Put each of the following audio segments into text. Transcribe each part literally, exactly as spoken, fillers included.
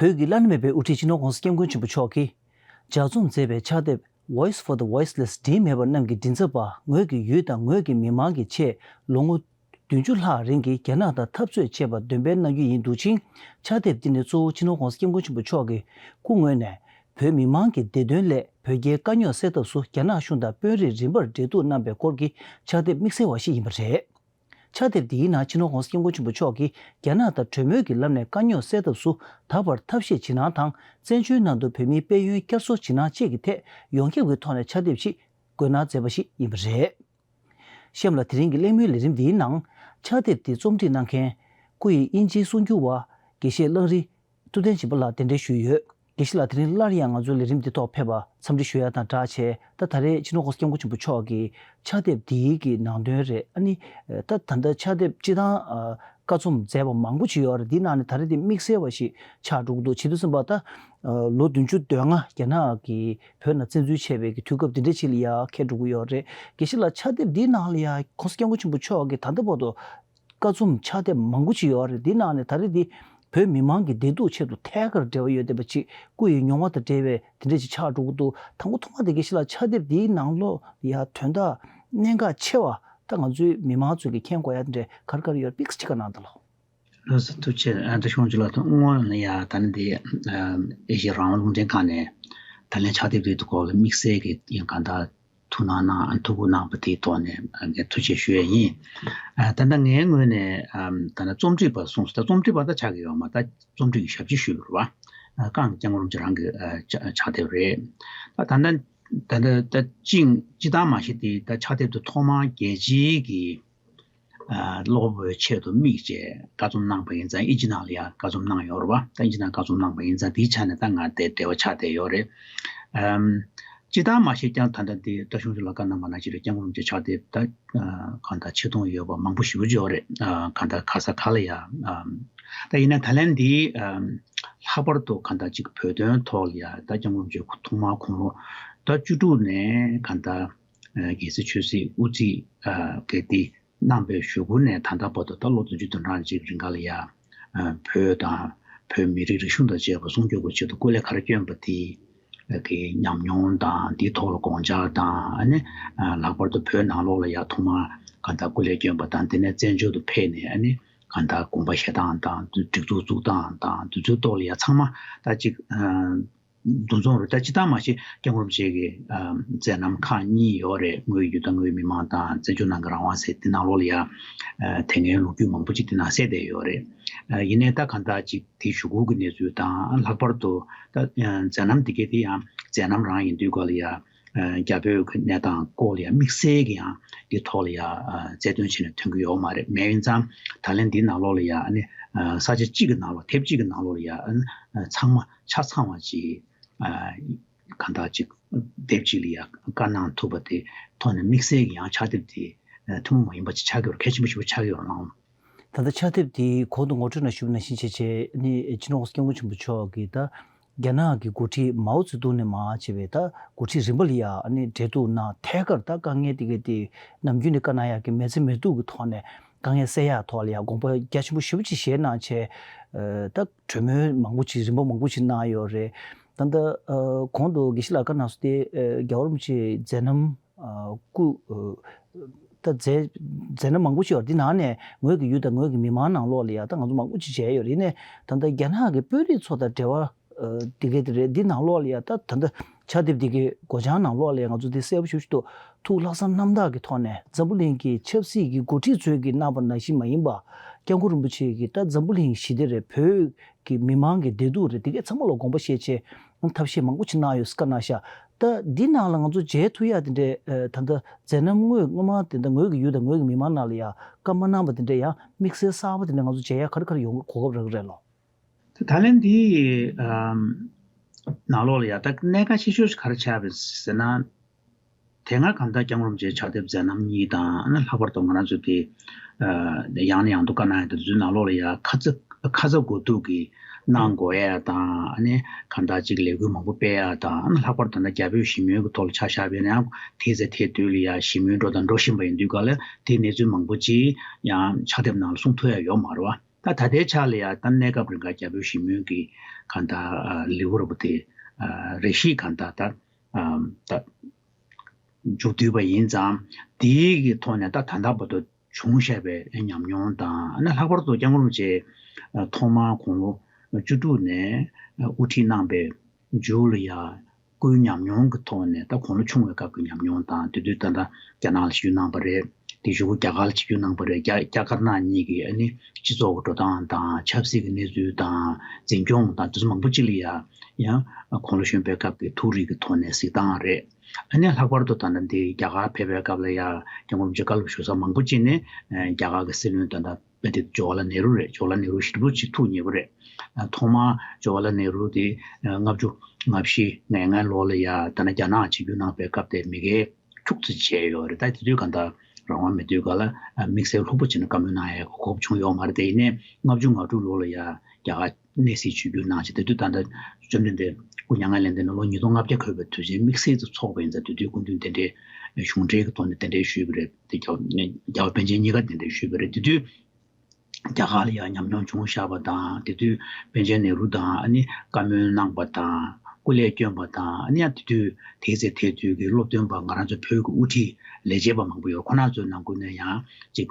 བོད་ཀྱི་བླ་ན་མེད་པའི་དབུ་ཁྲིད་སྤྱི་ནོར་༧གོང་ས་༧སྐྱབས་མགོན་ཆེན་པོ་མཆོག་གིས་ལྗགས་རྩོམ་མཛད་པའི་ཕྱག་དེབ་Voice for the Voiceless། མགྲིན་མེད་པ་རྣམས་ཀྱི་མགྲིན་ཚབ་པ། ངོས་ཀྱི་ཡུལ་དང་ངོས་ཀྱི་མི་མང་གི་ཆེད་ལོ་ངོ་བདུན་ཅུ་ལྷག་རིང་གི་རྒྱ་ནག་དང་འཐབ་རྩོད་བྱས་པ་འདོན་སྤེལ་གནང་རྒྱུ་ཡིན་འདུག་ཅིང་། ཕྱག་དེབ་འདི་ནི་གཙོ་བོ་སྤྱི་ནོར་༧གོང་ས་༧སྐྱབས་མགོན་ཆེན་པོ་མཆོག་གི་སྐུ་ངོས་ནས་བོད་མི་མང་གི་བདེ་དོན་སླད་བོད་རྒྱའི་དཀའ་རྙོག་སེལ་ཐབས་སུ་རྒྱ་ནག་གཞུང་དང་དཔོན་རིགས་རིམ་པར་འབྲེལ་གཏུག་གནང་པའི་སྐོར་གྱི་ཕྱག་དེབ་དམིགས་བསལ་བ་ཞིག་ཡིན་པ་རེད། ཕྱག་དེབ་འདིའི་ནང་སྤྱི་ནོར་༧གོང་ས་༧སྐྱབས་མགོན་ཆེན་པོ་མཆོག་གིས་རྒྱ་ནག་དང་གྲོས་མོལ་གྱི་ལམ་ནས་དཀའ་རྙོག་སེལ་ཐབས་སུ་ད་བར་ཐབས་ཤེས་བྱེད་སྣང་དང་། བཙན་བྱོལ་ནང་དུ་བོད་མིའི་དཔལ་ཡོན་བསྐྱར་གསོ་བྱེད་སྣང་བཅས་ཀྱི་ཐད་ཡོངས་ཁྱབ་ཀྱི་ཐོག་ནས་ཕྱག་དེབ་ཞིག་འགོད་གནང་མཛད་པ་ཞིག་ཡིན་པ་རེད། གཤམ་ལ་དེ་རིང་གི་གླེང་མོལ་ལས་རིམ་འདིའི་ནང་ཕྱག་དེབ་འདི་རྩོམ་སྒྲིག་གནང་མཁན་སྐུ་ཡི་དབྱིན་ཇིའི་གསུང་སྒྱུར་བ་དགེ་བཤེས་གླང་རི་ཐུབ་བསྟན་སྦྱིན་པ་ལགས་གདན་འདྲེན་ཞུས་ཡོད། དགེ་བཤེས་ལགས་དེ་རིང་སླར་ཡང་ང་ཚོའི་ལས་རིམ་འདི་ཐོག་ཕེབས་པ་འཚམས་འདྲི་ཞུ་ཡ་དང་སྦྲགས་བྱས། ད་ད་རེས་སྤྱི་ནོར་༧གོང་ས་༧སྐྱབས་མགོན་ཆེན་པོ་མཆོག་གི་ཕྱག་དེབ་འདིའི་གི་ནང་དོན་རེད། ཨ་ནི་ད་ད་ལྟ་ཕྱག་དེབ་སྤྱི་བཏང་ཨ་བཀའ་རྩོམ་མཛད་པ་མང་པོ་ཅིག་ཡོད་རེད། འདི་ནང་ནས་ད་རེས་འདི་དམིགས་བསལ་བ་ཞིག་ཆགས་འགྲོ་གི་འདུག་བྱེད་དུས་ཙམ་པ་ད་ལོ་བདུན་ཅུ་དོན་ལྔ་རྒྱ་ནག་གིས་བོད་ནང་བཙན་འཛུལ་བྱས་པའི་གི་དུས་སྐབས་འདི་འདྲ་ཅིག་ལ་ཡ་འཁེལ་འགྲོ་གི་ཡོད་རེད། དགེ་བཤེས་ལགས་ཕྱག་དེབ་འདིའི་ནང་ལ་ཡ་༧གོང་ས་༧སྐྱབས་མགོན་ཆེན་པོ་མཆོག་གིས་ད་ལྟ་བར་དུ་བཀའ་རྩོམ་ཕྱག་དེབ་མང་པོ་ཅིག་ཡོད་རེད། འདི་ནང་ནས་ད་རེས་འདི་བོད་མི་མང་གི་བདེ་སྡུག་ཆེད་དུ་ཐད་ཀར་འབྲེལ་བ་ཡོད་བསྡད་པ་ཅིག་སྐུ་ཡི་མྱོང་བ་དང་འབྲེལ་བའི་དེ་འདྲ་ཅིག་ཆགས་འགྲོ་གི་འདུག་དང་པོ་ཐོག་མ་དེ་དགེ་བཤེས་ལགས་ཕྱག་དེབ་འདིའི་ནང་ལོགས་ཡ་དོན་དག་གནད་འགག་ཆེ་བ་ད་ང་ཚོའི་མི་མང་ཚོས་ཀྱི་མཁྱེན་དགོས་ཡ་དེ་འདྲ་ག་རེ་ག་རེ་ཡོད་པིག་ཅིག་ག་གནང་དང་ལོ། ལགས་སོ་ཐུགས་རྗེ་ཆེ། ཨ་ད་ཤོང་ཅི་ལ་ཐོག་སྔོན་ལ་ཡ་ད་ནི་འདི་ཨ་ཨེ་ཤེ་ཡ་རང་དབང་རླུང་འཕྲིན་ཁང་ནས་ད་ལན་ཕྱག་དེབ་འདིའི་སྐོར་ལ་དམིགས་བསལ་གྱི་ཡང་གང་ལྟར་ཐུགས་སྣང་གནང་ཨ་ཐུགས་ཁུར་གནང་པ་དེའི་ཐོག་ནས་ཨ་ངས་ཐུགས་རྗེ་ཞུ་ཡས་ཡིན། ཨ་ད་ལྟ་ངའི་ངོས་ནས་ཨམ་ད་ལྟ་རྩོམ་སྒྲིག་པ་གསུངས་སོང་། ད་རྩོམ་སྒྲིག་པ་ད་ཆགས་ཀྱི་ཡོད་མ་རེད། ད་རྩོམ་སྒྲིག་གི་ཞབས་ཕྱི་ཞུས་པ་རེད་བ། ཨ་ཀང་སྐྱབས་མགོན་རིན་པོ་ཆེ་རང་གི་ཨ་ཕྱག་ཕྱག་དེབ་རེད། ད་ད་ལྟ་ད་ལྟ་ད་ཅིང་སྤྱི་བཏང་མ་གཞི་དེ་ད་ཕྱག་དེབ་དེ་ཐོག་མར་རྒྱལ་སྤྱིའི་གི་ཨ་སློབ་དཔོན་ཆེད་དུ་དམིགས་བྱས་བཀའ་རྩོམ་གནང་པ་ཡིན་ཙང་། དབྱིན་ཇི་ནང་ལ་ཡང་བཀའ་རྩོམ་གནང་ཡོད་རེད་བ། ད་དབྱིན་ཇི་ནང་བཀའ་རྩོམ་གནང་པ་ཡིན་ཙང་། དེའི་ཆ་ནས་ད་ང་དེ་འབྲེལ་བ་ཆགས་བསྡད་ཡོད་རེད། ཨམ། སྤྱི་བཏང་མ་གཞི་ཀྱང་ད་ལྟ་འདི་ད་གཞུང་ཞུ་ལ་བཀའ་གནང་བ་ནང་བཞིན་རེད། སྐྱབས་མགོན་རིན་པོ་ཆེ་ཕྱག་དེབ་ད་ཨ་གང་ལྟར་ཆེ་མཐོང་ཡོད་པ་མང་པོ་ཞེ་པོ་ཅིག་ཡོད་རེད། ཨ་གང་ལྟར་ག་ས་ག་ལ་ཡ་ཨམ། ད་ཡིན་ན་ད་ལན་འདི་ཨམ་ལྷག་པར་དུ་གང་ལྟར་ཅིག་བོད་དོན་ཐོག་ལ་ཡ་ད་སྐྱབས་མགོན་རིན་པོ་ཆེ་ཐོག་མར་དགུང་ལོ་ད་བཅུ་དྲུག་ནས་གང་ལྟར་ཨ་རྒྱལ་སྲིད་ཆོས་སྲིད་དབུ་ཁྲིད་ཨ་གལ་ཏེ་གནང་པའི་གཞུག་གུ་ནས་ད་ལྟ་བར་དུ་ད་ལོ་བདུན་ཅུ་དོན་གྲངས་ཅིག་རིང་ག་ལ་ཡ་ཨ་བོད་དང་བོད་མི་རིགས་རིག་གཞུང་དང་བཅས་པ་སྲུང་སྐྱོབ་ཀྱི་ཆེད་དུ་སྐུ་ལས་ག་རེ་བསྐྱོན་པ་དེ་གི་ཉམས་མྱོང་དང་། དེའི་ཐོག་ལ་དགོངས་འཆར་དང་། ཨ་ནི་ཨ་ལྷག་པར་དུ་བོད་ནང་ལོགས་ལ་ཡ་ཐོག་མར་གང་ལྟར་སྐུ་ལས་བསྐྱོན་པ་དང་། དེ་ནས་བཙན་བྱོལ་དུ་ཕེབས་ནས་ཨ་ནི་གང་ལྟར་དགོངས་པ་བཞེས་སྟངས་དང་། སྒྲིག་འཛུགས་བཙུགས་སྟངས་དང་། དེ་ཚོའི་ཐོག་ལ་ཡ་ཚང་མ་ད་ཅིག་ཨ་འདུ་འཛོམས་རུ་ད་སྤྱི་བཏང་མ་གཞི་སྐྱབས་མགོན་རིན་པོ་ཆེ་གི་ཨ་མཛད་རྣམ་ཁག་གཉིས་ཡོད་རེད། ངོས་ཀྱི་ཡུལ་དང་ངོས་མི་མང་དང་། བཙན་བྱོལ་ནང་གི་རང་དབང་ཟེར། དེ་ནང་ལོགས་ལ་ཡ་ཨ་དེ་སྔའི་ལོ་རྒྱུས་མང་པོ་ཅིག་དེ་ནང་གསལ་བསྡད་ཡོད་རེད། ཨ་ཡིན་ནའི་ད་གང་ལྟར་ཅིག་དེའི་གཞུག་གུ་གི་གནས་ཚུལ་དང་། ལྷག་པར་དུ་ད་ཨ་མཛད་རྣམ་འདི་གའི་དེ་ཡང་མཛད་རྣམ་རང་ཡིན་དུས་ག་ལ་ཡ་ཨ་རྒྱ་བོད་ཀྱི་གནས་སྟངས་སྐོར་ལ་ཡ་དམིགས་བསལ་གྱི་ཡང་དེའི་ཐོག་ལ་ཡ་ཨ་རྩལ་འདོན་བྱས་ནས་ཐོན་གྱི་ཡོད་མ་རེད། མེད་ཡིན་ཙང་ད་ལན་འདིའི་ནང་ལོགས་ལ་ཡ་ཨ་ནི་ཨ་ས་ཆ་གཅིག་གི་ནང་ལོགས། དེབ་གཅིག་གི་ནང་ལོགས་ལ་ཡ་ཨ་ནི་ཨ་ཚང་མ་ཆ་ཚང་བ་ཅིག་ཨ་གང་ལྟར་ཅིག་དེབ་ཅིག་ལ་ཡ་བཀའ་གནང་ཐུབ་པ་དེ་ཐོག་ནས་དམིགས་བསལ་གྱི་ཡང་ཕྱག་དེབ་དེ་ཨ་ཐུན་མོང་མ་ཡིན་པ་ཅིག་ཆགས་ཀྱི་ཡོད་རེད། གལ་ཆེན་པོ་ཞེ་པོ་ཆགས་ཀྱི་ཡོད་རེད་ལགས། ད་ལྟ་ཕྱག་དེབ་དེ་གོང་དུ་ངོ་སྤྲོད་ནང་ཞུས་པ་ནང་བཞིན་བྱས་བྱས་ནི་སྤྱི་ནོར་༧གོང་ས་༧སྐྱབས་མགོན་ཆེན་པོ་མཆོག་གིས་ད་རྒྱ་ནག་གི་འགོ་ཁྲིད་མའོ་ཙེ་ཏུང་ནས་མར་བྱས་པའི་ད་འགོ་ཁྲིད་རིམ་པ་ལ་ཡ་ཨ་ནི་འབྲེལ་གཏུག་གནང་། ཐད་ཀར་ད་དཀའ་ངལ་དེ་གའི་དེ་ནམ་རྒྱུན་ནས་བཀའ་གནང་ཡག་གི་མེད་ཚེ་མེད་སྡུག་གི་ཐོག་ནས་དཀའ་ངལ་སེལ་ཡག་ཐོག་ལ་ཡ་དགོངས་པ་རྒྱ་ཆེན་པོ་ཞེ་པོ་ཅིག་བཞེས་གནང་བྱས། ཨ་ད་གྲོས་མོལ་མང་པོ་ཅིག་རིམ་པ་མང་པོ་ཅིག་གནང་ཡོད་རེད། ད་ལྟ་ཨ་གོང་དུ་དགེ་བཤེས་ལགས་བཀའ་གནང་སོང་སྟེ། ཨ་རྒྱལ་བ་རིན་པོ་ཆེའི་མཛད་རྣམ་ཨ་སྐུ་ཨ་ད་མཛད་མཛད་རྣམ་མང་པོ་ཅིག་ཡོད་རེད། འདི་ནང་ནས་ངོས་ཀྱི་ཡུལ་དང་ངོས་ཀྱི་མི་མང་ནང་ལོགས་ལ་ཡ་ད་ང་ཚོ་མང་པོ་ཅིག་མཇལ་ཡོད་རེད། ཡིན་ནའི་ད་ལྟ་རྒྱ་ནག་གི་དཔོན་རིགས་ཚོ་དང་འབྲེལ་བ་ཨ་དེ་གའི་དེ་རེད། འདི་ནང་ལོགས་ལ་ཡ་ད་ད་ལྟ་ཕྱག་དེབ་འདི་གའི་སྒོ་བྱང་ནང་ལོགས་ལ་ཡ་ང་ཚོ་འདི་གསལ་པོ་ཞེ་པོ་ཅིག་འདུག་ཐུགས་ལྷག་བསམ་རྣམ་དག་གི་ཐོག་ནས་འཛམ་བུ་གླིང་གི་ཆབ་སྲིད་ཀྱི་འགོ་ཁྲིད་ཚོས་ཀྱིས་གནང་པ་ནང་བཞིན་མ་ཡིན་པ། སྐྱབས་མགོན་རིན་པོ་ཆེ་གིས་ད་འཛམ་བུ་གླིང་ཞི་བདེ་རེད། བོད་ཀྱི་མི་མང་གི་བདེ་སྡུག་རེད། དེ་གའི་ཚང་མ་ལ་དགོངས་པ་བཞེས་བྱས་ཐབས་ཤེས་མང་པོ་ཅིག་གནང་ཡོད་ཟེར་བཀའ་གནང་ཤག་ད་འདི་ནང་ལ་ང་ཚོ་མཇལ་ཐུབ་ཡ་དེ་འདྲའི་ཨ་ད་ལྟ་མཛད་རྣམ་དངོས་སྔོན་མ་དེ་འདྲ་ངོས་ཀྱི་ཡུལ་དང་ངོས་ཀྱི་མི་མང་ནང་ལ་ཡ་བཀའ་མ་གནང་པ་དེ་འདྲ་ཡང་དམིགས་བསལ་གསར་པ་དེ་འདྲ་ང་ཚོ་མཇལ་ཡ་ག་རེ་ག་རེ་ཡོང་གི་གོ་སྐབས་རག་གི་རེད་ལོ། ད་ད་ལན་འདི་ཨམ་ནང་ལོགས་ལ་ཡ་ད་གནད་འགག་ཆེ་ཤོས་ཤིག་ག་རེ་ཆགས་པ་ཟེར་ན། དེ་སྔ་གང་ལྟར་སྐྱབས་མགོན་རིན་པོ་ཆེའི་ཕྱག་དེབ་མཛད་རྣམ་གཉིས་དང་། ཨ་ནི་ལྷག་པར་དུ་ང་རང་ཚོ་དེ་ཨ་ཡང་ནས་ཡང་དུ་བཀའ་གནང་ཡ་དེ་ཚོའི་ནང་ལོགས་ལ་ཡ་ཁ་ཚ་ཁ་ཚ་དགོས་གཏུགས་ཀྱིས་གནང་དགོས་ཡ་དང་། ཨ་ནི་གང་ལྟར་ཅིག་ལས་འགུལ་མང་པོ་སྤེལ་ཡ་དང་། ཨ་ནི་ལྷག་པར་དུ་ན་རྒྱ་བོད་ཞི་མོལ་གྱི་ཐོག་ལ་ཆ་བཞག་པ་ཡིན་ན་ཡང་། དེའི་ཚེ་དེ་དུས་ལ་ཡ་ཞི་མོལ་འགྲོ་དང་འགྲོ་བཞིན་པ་ཡིན་དུས་ག་ལ་དེའི་གནས་ཚུལ་མང་པོ་ཅིག་ཡང་ཕྱག་དེབ་ནང་ལ་གསུང་ཐུབ་ཡ་ཡོད་མ་རེད་བ། ད་ད་ལྟའི་ཆ་ལ་ཡང་ད་གནས་སྐབས་རིང་ག་རྒྱ་བོད་ཞི་མོལ་གྱི་གང་ལྟར་ལེའུ་ར་བ་དེ་རེ་ཞིག་གང་ལྟར་ད་ད་མཇུག་བསྡུས་པ་ཡིན་ཙང་དེའི་གི་ཐོག་ནས་ད་ད་ལྟ་བར་དུ་བྱུང་བཞག་པའི་ཉམས་མྱོང་དང་ཨ་ནི་ལྷག་པར་དུ་སྐྱབས་མགོན་རིན་པོ་ཆེ་ཐོག་མར་དགུང་ལོ་བཅུ་དྲུག་ནས་དབུ་ཁྲིད་གནང་པའི་མཇུག་ལ་ཡང་སྐུའི་ཉམས་མྱོང་གི་ཐོག་ནས་ད་དགུང་ལོ་ཆུང་བའི་སྐབས་ཀྱི་ཉམས་མྱོང་དང་དེ་དུས་ད་ལྟ་རྒྱ་ནག་ལ་ཆིབས་བསྒྱུར་གནང་པ་རེད། དེ་གཞུག་གུ་རྒྱ་གར་ལ་ཆིབས་བསྒྱུར་གནང་པ་རེད། རྒྱ་རྒྱ་དཀར་ནག་གཉིས་ཀྱི་ཨ་ནི་སྤྱི་ཚོགས་ཀྱི་འགྲོ་སྟངས་དང་ཆབ་སྲིད་ཀྱི་གནས་ཚུལ་དང་འཛིན་སྐྱོང་དང་དེ་ཚོ་མང་པོ་ཅིག་ལ་ཡང་ཡང་དགུང་ལོ་གཞོན་པའི་སྐབས་ཀྱི་ཐུགས་རིག་གི་ཐོག་ནས་གཟིགས་སྟངས་རེད། ཨ་ནི་ལྷག་པར་དུ་ད་ལྟ་འདི་རྒྱ་གར་ཕེབས་པའི་སྐབས་ལ་ཡང་སྐྱབས་མགོན་རིན་པོ་ཆེ་བཀའ་སློབ་ཞུ་ས་མང་པོ་ཅིག་ནས་རྒྱ་གར་གྱི་སྲིད་བློན་ད་ལྟ་དཔེ་དེ་ཇོ་ཝ་ལ་ནེ་རུ་རེད། ཇོ་ཝ་ལ་ནེ་རུ་ཞེ་པོ་ཅིག་ཐུགས་མཉེས་པོ་རེད། ཐོག་མར་ཇོ་ཝ་ལ་ནེ་རུ་དེ་ལྔ་བཅུ་ང་བཞི་ང་ལྔ་ལོ་ལ་ཡ་ད་ནི་རྒྱ་ནག་ཆིབས་བསྒྱུར་གནང་པའི་སྐབས་དེ་མི་སྐལ་ཁྱུག་ཙམ་བྱས་ཡོད་རེད། ད་དེ་དུས་གང་ལྟར་རང་དབང་མེད་དུས་ག་ལ་དམིགས་བསལ་ལྷུག་པོ་བྱས་ནས་བཀའ་མོལ་གནང་ཡའི་གོ་སྐབས་བྱུང་ཡོད་མ་རེད། དེ་ཡིན་ནའི་ལྔ་བཅུ་ང་དྲུག་ལོ་ལ་ཡ་རྒྱ་གར་གནས་སྲིད་ཆིབས་བསྒྱུར་གནང་བྱས། དེ་དུས་ད་ལྟ་བཅོམ་ལྡན་འདས་སྐུ་མྱ་ངན་ལས་འདས་ནས་ལོ་ཉིས་སྟོང་ལྔ་བརྒྱ་འཁོར་བའི་དུས་ཆེན་དམིགས་བསལ་དུ་འཚོགས་པ་ཡིན་ཙང་། དེ་དུས་སྐུ་མདུན་གདན་འདྲེན་གཞུང་འབྲེལ་གྱི་ཐོག་ནས་གདན་འདྲེན་ཞུས་པ་རེད། དེ་རྒྱ་རྒྱ་བོད་པཎ་ཆེན་གཉིས་ཀ་གདན་འདྲེན་ཞུས་པ་རེད། དེ་དུས་རྒྱ་གར་ལ་ཡང་ཉམས་མྱོང་བྱུང་བཞག་པ་དང་། དེ་དུས་པཎ་ཆེན་ནེ་རུ་དང་ཨ་ནི་བཀའ་མོལ་གནང་པ་དང་སྐུ་ལས་བསྐྱོན་པ་དང་། ཨ་ནི་ཡང་དེ་དུས་དེའི་ཚེ་དེ་དུས་ཀྱི་སློབ་སྟོན་པ་ང་རང་ཚོའི་བོད་ཀྱི་དབུ་ཁྲིད་ལས་བྱེད་པ་མང་པོ་ཡོད། ཁོང་རྣམ་ཚོའི་ནང་ཁུལ་ནས་ཡང་ཅིག་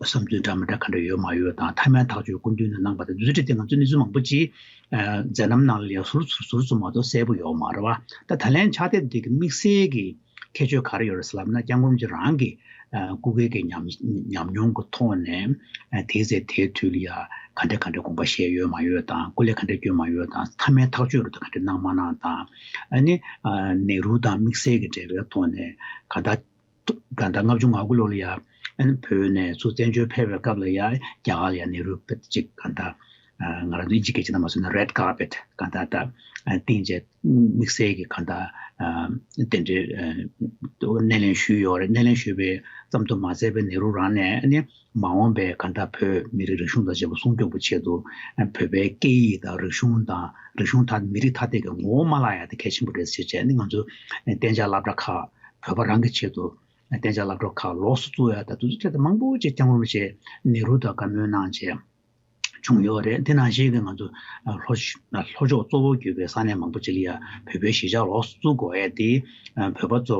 བསམ་ཚུལ་འདྲ་མི་འདྲ་ག་འདྲ་ཡོད་མ་ཡོད་དང་། མཐའ་མའི་ཐག་གཅོད་སྐུ་མདུན་ནས་གནང་པ་དང་། དེ་ཚོའི་གྲས་དེ་ང་ཚོས་གནས་ཚུལ་མང་པོ་ཅིག་མཛད་རྣམ་ནང་ལ་ཡང་ཟུར་ཟུར་ཟུར་ཙམ་མ་གཏོགས་གསལ་པོ་ཡོད་མ་རེད་བ། ད་ད་ལན་ཕྱག་དེབ་འདི་གི་དམིགས་བསལ་གྱི་ཁྱད་ཆོས་ག་རེ་ཡོད་རེད་ཟེར་ལབ་ན། སྐྱབས་མགོན་རིན་པོ་ཆེ་རང་གི་ཨ་སྐུ་སྒེར་གྱི་ཉམས་ཉམས་མྱོང་གི་ཐོག་ནས་ཨ་དེའི་ཚེ་དེའི་དུས་ལ་ཡ་ག་འདྲ་ག་འདྲ་དགོངས་པ་བཞེས་ཡོད་མ་ཡོད་དང་། སྐུ་ལས་ག་འདྲ་བསྐྱོན་མ་ཡོད་དང་། མཐའ་མའི་ཐག་གཅོད་རུ་དུ་ག་འདྲ་གནང་མ་གནང་དང་། ཨ་ནི་ཨ་ནེ་རུ་དང་དམིགས་བསལ་གྱི་འབྲེལ་བའི་ཐོག་ནས་ག་ད་ག་ད་ལྔ་བཅུ་ང་དགུ་ལོ་ལ་ཡ་ཨ་ནི་བོད་ནས་ཚུར་བཙན་བྱོལ་ཕེབས་པའི་སྐབས་ལ་ཡ་རྒྱ་གར་ལ་ཡ་ནེ་རུ་ཅིག་ག་ད་ང་རང་ཚོ་ཨིན་ཇི་སྐད་ཆ་ནང་མ་སོང་ན་རེད་ཀར་པེཊ་ག་ད་ད་བཏིང་བྱས་དམིགས་བསལ་གྱི་གང་ལྟར་ཨ་དེ་འདྲའི་ཨ་སྣེ་ལེན་ཞུས་ཡོད་རེད། སྣེ་ལེན་ཞུས་པའི་ཙམ་དུ་མ་ཟད་པའི་ནེ་རུ་རང་ནས་ཨ་ནི་མ་འོངས་པའི་གང་ལྟར་བོད་མི་རིགས་རིག་གཞུང་དང་བཅས་པ་སྲུང་སྐྱོབ་ཀྱི་ཆེད་དུ་ཨ་བོད་པའི་སྐད་ཡིག་དང་རིག་གཞུང་དང་རིག་གཞུང་ཐ་མི་རིགས་ཐ་དད་ཀྱི་ངོ་བོ་མ་བརླག་ཡ་དེ་གལ་ཆེན་པོ་རེད་ཟེར་བྱས་ནས། ང་ཚོ་གཏན་འཇགས་སློབ་གྲྭ་ཁག་བོད་པ་རང་གི་ཆེད་དུ་གཏན་འཇགས་སློབ་གྲྭ་ཁག་ལོགས་སུ་བཙུགས་ཡ་དང་། དེ་ཚོ་ཆེད་དུ་མང་པོ་ཅིག་སྐྱབས་མགོན་རིན་པོ་ཆེ་ནེ་རུ་དང་བཀའ་མོལ་གནང་བྱས། བྱུང་ཡོད་རེད། དེ་ནང་བཞིན་གྱི་ང་ཚོ་ལྷོ་ལྷོ་ཕྱོགས་གཙོ་བོ་གྱུར་པའི་ས་གནས་མང་པོ་ཅིག་ལ་ཡང་བོད་པའི་གཞིས་ཆགས་ལོགས་སུ་བཙུགས་དགོས་ཡས་དེ་བོད་པ་ཚོ་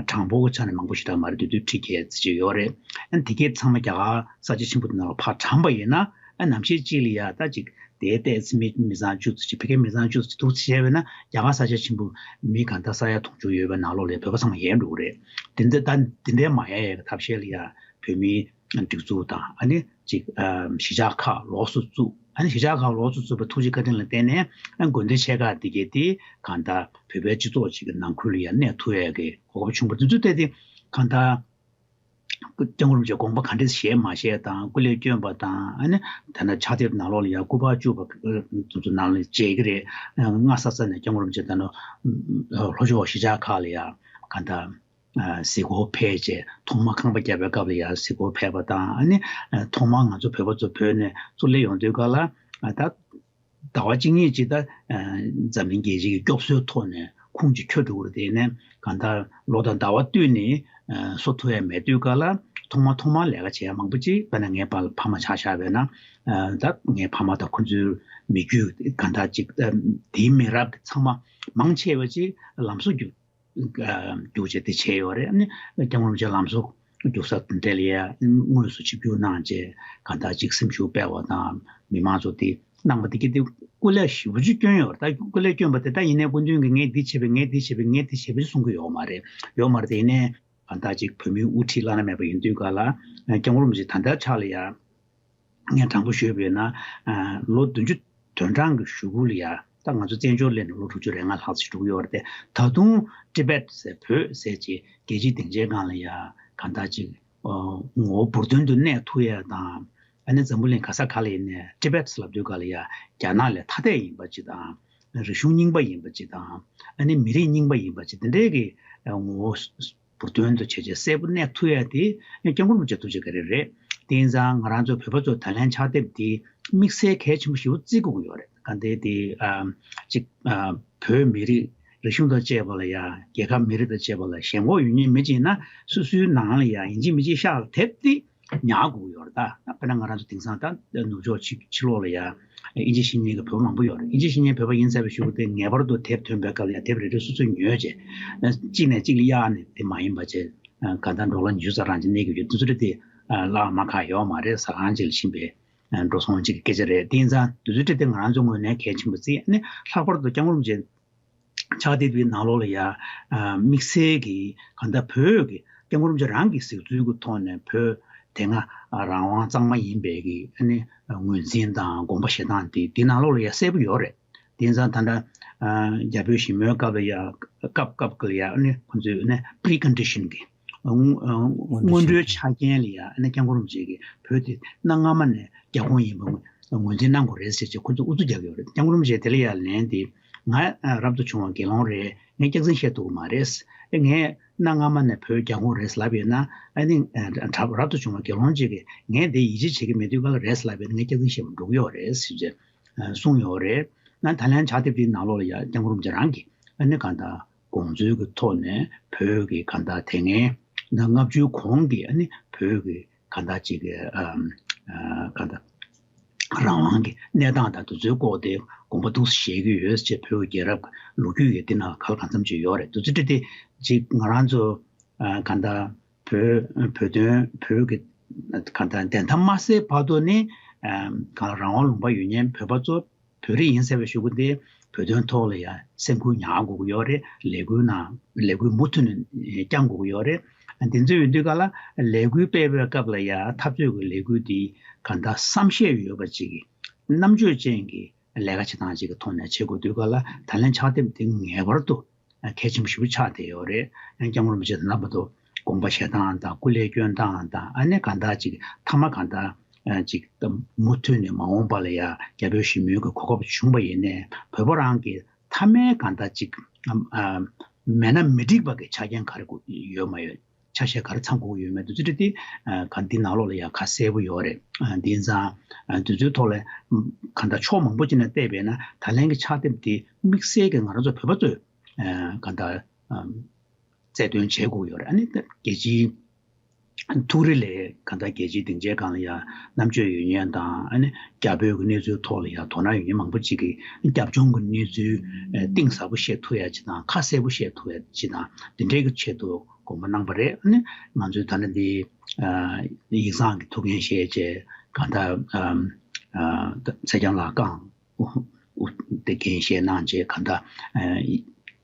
གྲངས་འབོར་གྱི་ཆ་ནས་མང་པོ་ཞེ་དྲག་མ་རེད། དེ་དུས་ཁྲི་བརྒྱད་ཙམ་ཅིག་ཡོད་རེད། ཨ་ནི་དེ་གའི་ཚང་མ་རྒྱ་གར་ས་ཆ་ཆེན་པོ་དེ་ནང་ལ་ཕར་བགྲངས་པ་ཡིན་ན། ཨ་ནམ་ཞིག་ཅིག་ལ་ཡ་ད་ཅིག་དེའི་ཏོག་ཙམ་མི་མི་ཚང་བཅུ་ཙམ་ཅིག་ཕ་གིའི་མི་ཚང་བཅུ་ཙམ་ཅིག་འདུག་བྱས་པས་ན། རྒྱ་གར་ས་ཆ་ཆེན་པོ་མི་གང་ལྟར་ས་ཡ་དུང་ཕྱུར་ཡོད་པའི་ནང་ལོགས་ལ་བོད་པ་ཚང་མ་ཡལ་འགྲོ་གི་རེད། དེ་འདྲ་ད་དེ་འདྲའི་མ་ཡལ་ཡས་ཀྱི་ཐབས་ཤེས་ལ་ཡ་བོད་མིའི་སྒྲིག་འཛུགས་དང་། ཨ་ནི་ཅིག་ཨ་གཞིས་ཆགས་ཁག་ལོགས་སུ་བཙུགས། ཨ་ནི་གཞིས་ཆགས་ཁག་ལོགས་སུ་བཙུགས་པའི་ཐུགས་རྗེ་བཀའ་དྲིན་ལ་བརྟེན་ནས། ཨ་དགོན་སྡེ་ཆེ་ཁག་འདི་གས་དེ་གང་ལྟར་བོད་པའི་སྤྱི་ཚོགས་ཅིག་གི་ནང་ཁུལ་ལ་ཡ་གནས་ཐུབ་ཡས་ཀྱི་གོ་སྐབས་བྱུང་བ། དེ་ཚོ་ལྟ་དེ་གང་ལྟར་སྐྱབས་མགོན་རིན་པོ་ཆེ་དགོངས་པ་ག་འདྲས་བཞེས་མ་བཞེས་དང་། སྐུ་ལས་བསྐྱོན་པ་དང་། ཨ་ནི་ད་ནི་ཕྱག་དེབ་ནང་ལོགས་ལ་ཡ་སྐུ་པར་བཅུག་པ་དེ་ཚོ་ནང་ལ་མཇལ་གྱི་རེད། སྔ་ས་ས་ནས་སྐྱབས་མགོན་རིན་པོ་ཆེ་ད་ནི་ལྷོ་ཕྱོགས་གཞིས་ཆགས་ཁག་ལ་ཡ་གང་ལྟར། ཨ་གཟིགས་སྐོར་ཕེབས་བྱས། ཐོག་མ་ཁང་པ་བརྒྱབ་པའི་སྐབས་ལ་ཡང་གཟིགས་སྐོར་ཕེབས་པ་དང་། ཨ་ནི་ཨ་ཐོག་མར་ང་ཚོ་བོད་པ་ཚོ་བོད་ནས་ཚུར་སླེབས་ཡོང་དུས་ག་ལ། ཨ་ད་ཟླ་བ་གཅིག་གཉིས་ཅིག་ད་ཨ་འཛམ་གླིང་རྒྱལ་སྤྱི་གི་སྐྱོབ་གསོའི་ཐོག་ནས་ཁུངས་ཅིག་འཁྱོལ་འགྲོ་གི་རེད། དེ་ནས་གང་ལྟར་ལོ་དང་ཟླ་བ་བསྟུད་ནས་ཨ་གསོ་ཐུབ་ཡ་མེད་དུས་ག་ལ། ཐོག་མ་ཐོག་མར་ལས་ཀ་བྱེད་ཡ་མང་པོ་ཅིག་དཔེར་ན་ངའི་ཕ་ཕ་མ་ཆ་བཞག་པས་ན། ཨ་ད་ངའི་ཕ་མ་དང་ཁོ་ཚོའི་མི་རྒྱུད་གང་ལྟར་ཅིག་ཨ་དེའི་མི་རབས་ཚང་མ་མང་ཆེ་བ་ཅིག་ལམ་བཟོ་རྒྱུགས། རྒྱུགས་བྱས་དེ་བྱས་ཡོད་རེད། ཨ་ནི་སྐྱབས་མགོན་རིན་པོ་ཆེ་ལམ་བཟོ་རྒྱུགས་ས་དེ་འདྲ་ལ་ཡ་དངོས་སུ་ཆིབས་བསྒྱུར་གནང་བྱས། གང་ལྟར་ཅིག་སེམས་ཤུགས་སྤེལ་བ་དང་། མི་མང་ཚོ་དེ་གནང་བ་དེ་གི་དེ་སྐུ་ལས་ཞེ་པོ་ཅིག་བསྐྱོན་ཡོད་རེད། ད་སྐུ་ལས་བསྐྱོན་པ་དེ་ད་ཡིན་ནའི་སྐུ་མདུན་གྱིས་ངས་འདི་བྱས་པས། ངས་འདི་བྱས་པས། ངས་འདི་བྱས་པས་གསུང་གི་ཡོད་མ་རེད། ཡོད་མ་རེད། དེ་ཡིན་ནའི་གང་ལྟར་ཅིག་བོད་མིའི་དབུ་ཁྲིད་བླ་ན་མེད་པ་ཡིན་དུས་ག་ལ། སྐྱབས་མགོན་རིན་པོ་ཆེ་ད་ལྟའི་ཆ་ལ་ཡ། ངས་དྲང་པོ་ཞུས་པ་ཡིན་ན། ཨ་ལོ་བདུན་ཅུ་དོན་གྲངས་ཀྱི་གཞུག་གུ་ལ་ཡ། ད་ང་ཚོ་བཙན་བྱོལ་སླེབས་ནས་ལོ་དྲུག་ཅུ་རེ་ལྔ་ལྷག་ཙམ་འགྲོ་གི་ཡོད་རེད་དེ། ད་དུང་ཊི་བེཊ་ཟེར། བོད་ཟེར་ཅིག་རྒྱལ་སྤྱིའི་སྡིངས་ཆའི་སྒང་ལ་ཡ་གང་ལྟར་ཅིག་ཨ་ངོ་བོ་འབུར་དོན་དུ་གནས་ཐུབ་ཡ་དང་། ཨ་ནི་འཛམ་བུ་གླིང་ག་ས་ག་ལ་ཡིན་ནའི་ཊི་བེཊ་ལབ་དུས་ག་ལ་ཡ་རྒྱ་ནག་ལས་ཐ་དད་ཡིན་པ་ཅིག་དང་། རིག་གཞུང་རྙིང་པ་ཡིན་པ་ཅིག་དང་། ཨ་ནི་མི་རིགས་རྙིང་པ་ཡིན་པ་ཅིག་དེ་འདྲའི་གི་ངོ་བོ་འབུར་དོན་དུ་བྱས་བྱས་གསལ་པོ་གནས་ཐུབ་ཡ་དེ་སྐྱབས་མགོན་རིན་པོ་ཆེ་ཐུགས་རྗེ་བཀའ་དྲིན་རེད། དེ་ཡིན་ཙང་ང་རང་ཚོ་བོད་པ་ཚོ་ད་ལན་ཕྱག་དེབ་དེ་དམིགས་བསལ་གལ་ཆེན་པོ་ཞེ་པོ་བརྩི་དགོས་ཀྱི་ཡོད་རེད། གང་ལྟར་དེ་ཨ་ཅིག་ཨ་བོད་མི་རིགས་རིག་གཞུང་དང་བཅས་པ་ལ་ཡ། རྒྱལ་ཁབ་མི་རིགས་དང་བཅས་པ་ལ་ཞེན་ཁོག་ཡོད་མཁན་མི་ཅིག་ཡིན་ན། སོ་སོའི་ནང་ལ་ཡ་ཡིན་གཅིག་མིན་གཅིག་ཤག་ལ་དེབ་དེ་ ཉར་དགོས་ཀྱི་ཡོད་རེད། ད་དཔེར་ན་ང་རང་ཚོ་དེང་སང་ད་ནུབ་ཕྱོགས་ཕྱི་ཕྱི་ལོགས་ལ་ཡ་ཨིན་ཇི་ཤེས་མཁན་གྱི་བོད་མང་པོ་ཡོད་རེད། ཨིན་ཇི་ཤེས་མཁན་བོད་པ་ཡིན་ཚར་བའི་གཞུག་གུ་དེ་ངེས་པར་དུ་དེབ་ཐོན་པའི་སྐབས་ལ་ཡ་དེབ་རེ་རེ་སོ་སོས་ཉོས་བྱས་གཅིག་ནས་གཅིག་ལ་གཡར་ནས་དེ་མ་ཡིན་པ་བྱས་གང་ལྟར་འགྲོ་ལ་ཉུང་ཙམ་རང་གཅིག་གནས་ཀྱི་ཡོད། དེ་ཚོ་རེད་དེ་བླ་མ་ཁག་ཡོད་མ་རེད། ཟ་ཁང་གཅིག་ལ་ཕྱིན་པའི་འགྲོ་སོང་གཅིག་གི་སྐད་ཆ་རེད། དེ་ཡིན་ཙང་དུས་ཚོད་དེ་དེ་ང་རང་ཚོའི་ངོས་ནས་གལ་ཆེན་པོ་བརྩིས་ནས་ལྷག་པར་དུ་སྐྱབས་མགོན་རིན་པོ་ཆེ་ཕྱག་དེབ་དེའི་ནང་ལོགས་ལ་ཡ་དམིགས་བསལ་གྱི་གང་ལྟར་བོད་ཀྱི་སྐྱབས་མགོན་རིན་པོ་ཆེ་རང་གི་གཟིགས་ཚུལ་གྱི་ཐོག་ནས་བོད་དེ་སྔ་རང་དབང་གཙང་མ་ཡིན་པའི་གི་ཨ་ནི་ངོས་འཛིན་དང་དགོངས་པ་བཞེས་སྟངས་དེ་དེའི་ནང་ལོགས་ལ་ཡ་གསལ་པོ་ཡོད་རེད། དེ་ཡིན་ཙང་ད་ལྟ་རྒྱ་བོད་ཞི་མོལ་སྐབས་ལ་ཡ་སྐབས་སྐབས་ཀྱི་ལ་ཡ་ཨ་ནི་ཁོང་ཚོས་ཨ་ནི་precondition་གི་སྔོན་འགྲོའི་ཆ་རྐྱེན་ལ་ཡ་ཨ་ནི་སྐྱབས་མགོན་རིན་པོ་ཆེ་གིས་བོད་དེ་གནའ་སྔ་མ་ནས་རྒྱ་ཁོངས་ཡིན་པ་ངོས་འཛིན་གནང་དགོས་རེད་ཟེར་བྱས་ཁོ་ཚོས་ཨུ་ཚུགས་རྒྱག་གི་ཡོད་རེད། སྐྱབས་མགོན་རིན་པོ་ཆེས་དེ་ལ་ཡ་ལན་དེ་ང་རབ་ཏུ་བྱུང་བ་དགེ་སློང་རེད། ངས་སྐྱག་རྫུན་བཤད་ཐུབ་ཀྱི་མ་རེད། ངས་གནའ་སྔ་མ་ནས་བོད་རྒྱ་ཁོངས་རེད་ལབ་ཡོད་ན་ཨ་ནི་རབ་ཏུ་བྱུང་བ་དགེ་སློང་གཅིག་གིས་ངས་དེ་ཡིད་ཆེས་བྱེད་ཀྱི་མེད་དུས་ག་ལ་རེད་ལབ་ཡོད་ན་ངས་སྐྱག་རྫུན་བཤད་པ་འགྲོ་གི་ཡོད་རེད་ཟེར་བྱས་གསུངས་ཡོད་རེད། ན་ད་ལན་ཕྱག་དེབ་དེའི་ནང་ལོགས་ལ་ཡ་སྐྱབས་མགོན་རིན་པོ་ཆེ་རང་གིས་ཨ་ནི་གང་ལྟར་དགོངས་ཚུལ་གྱི་ཐོག་ནས་བོད་ཀྱི་གང་ལྟར་དེ་སྔའི་ན་ལྔ་བཅུའི་གོང་གི་ཨ་ནི་བོད་ཀྱི་གང་ལྟར་ཅིག་གི་ཨམ་ཨ་གང་ལྟར་རང་དབང་གི་གནས་སྟངས་དང་དེ་ཚོའི་སྐོར་དེ་དགོངས་པ་ཐུགས་སུ་བཞེས་ཀྱི་ཡོད་ཅེས་བོད་ཀྱི་རྒྱལ་རབས་ལོ་རྒྱུས་ཡོད་དེ་ནང་ག་ལ་གང་འཚམ་ཅིག་ཡོད་རེད། དུས་ཚོད་དེ་ཅིག་ང་རང་ཚོ་ཨ་གང་ལྟར་བོད་བོད་དོན་བོད་ཀྱི་གང་ལྟར་བདེན་མཐའ་མ་གསལ་བར་དུ་ནི་ཨ་གང་ལ་རང་དབང་ལུང་པ་ཡོད་མཁན་བོད་པ་ཚོ་བོད་རིགས་ཡིན་ཟེར་བའི་གཞུག་གུ་དེ་བོད་དོན་ཐོག་ལ་ཡང་སེམས་ཁུར་ཉར་དགོས་ཀྱི་ཡོད་རེད། ལས་འགུལ་ནང་ལས་འགུལ་མུ་མཐུད་ནས་བསྐྱང་དགོས་ཀྱི་ཡོད་རེད། དེ་ཚོ་ཡོད་དུས་ག་ལ་ལས་འགུལ་སྤེལ་བའི་སྐབས་ལ་ཡང་འཐབ་རྩོད་ཀྱི་ལས་འགུལ་དེ་གང་ལྟར་བསམ་ཤེས་ཡོད་པ་ཅིག་གི་རྣམ་དཔྱོད་ཅན་གྱི་ལས་ཀ་བྱེད་སྟངས་ཅིག་གི་ཐོག་ནས་བྱེད་དགོས་དུས་ག་ལ་ད་ལན་ཕྱག་དེབ་དེ་ངེས་པར་དུ་གལ་ཆེན་པོ་ཞེ་པོ་ཆགས་བསྡད་ཡོད་རེད། སྐྱབས་མགོན་རིན་པོ་ཆེ་དང་ལྷན་པ་དུ་དགོངས་པ་བཞེས་སྟངས་དང་སྐུ་ལས་སྐྱོན་སྟངས་དང་ཨ་ནི་གང་ལྟར་ཅིག་མཐའ་མ་གང་ལྟར་ཅིག་མུ་མཐུད་ནས་མ་འོངས་པ་ལ་ཡང་རྒྱ་བོད་ཞི་མོལ་གྱི་གོ་སྐབས་བྱུང་བ་ཡིན་ནའི་བོད་པ་རང་གི་མཐའ་མའི་གང་ལྟར་ཅིག་མེད་ན་མི་འགྲིག་པ་གི་ཆ་རྐྱེན་ག་རེ་ཡོད་མ་ཡོད། ཆ་ཤས་ག་རེ་ཚང་དགོས་ཀྱི་ཡོད་མེད་དེ་ཚོ་དེ་ག་འདི་ནང་ལོགས་ལ་ཡང་ཁ་གསལ་པོ་ཡོད་རེད། དེ་ཡིན་ཙང་དེ་ཚོའི་ཐོག་ལ་གང་ལྟར་ཕྱོགས་མང་པོ་ཅིག་ནས་བལྟས་པས་ན་ད་ལན་གྱི་ཕྱག་དེབ་དེ་དམིགས་བསལ་གྱི་ང་རང་ཚོ་བོད་པ་ཚོས་གང་ལྟར་རྩལ་འདོན་བྱེད་དགོས་ཡོད་རེད། ཨ་ནི་རྒྱལ་སྤྱིའི་ཐུགས་རེ་ལས་གང་ལྟར་རྒྱལ་སྤྱིའི་སྡིངས་ཆའི་སྒང་ལ་ཡང་རྣམ་དཔྱོད་ཡོད་མཁན་དང་ཨ་ནི་རྒྱ་བོད་ཀྱི་གནས་ཚུལ་ཐོག་ལ་ཡང་དོ་སྣང་ཡོད་མཁན་མང་པོ་ཅིག་གིས་རྒྱབ་ལྗོངས་ཀྱི་གནས་ཚུལ་གཏིང་ཟབ་པོ་བཤད་ཐུབ་ཡ་ཅིག་དང་ཁ་གསལ་པོ་བཤད་ཐུབ་ཡ་ཅིག་དང་དེ་འདྲའི་གི་ཆེད་དུ་དགོངས་པ་གནང་བ་རེད། ཨ་ནི་ང་ཚོའི་ད་ལྟ་འདི་ཡིག་ཚང་གི་ཐུགས་འགན་བཞེས་བྱས་གང་ལྟར་ཚེ་རྒྱང་ལགས་བསྐངས། དེ་འགན་བཞེས་གནང་རྗེས་གང་ལྟར་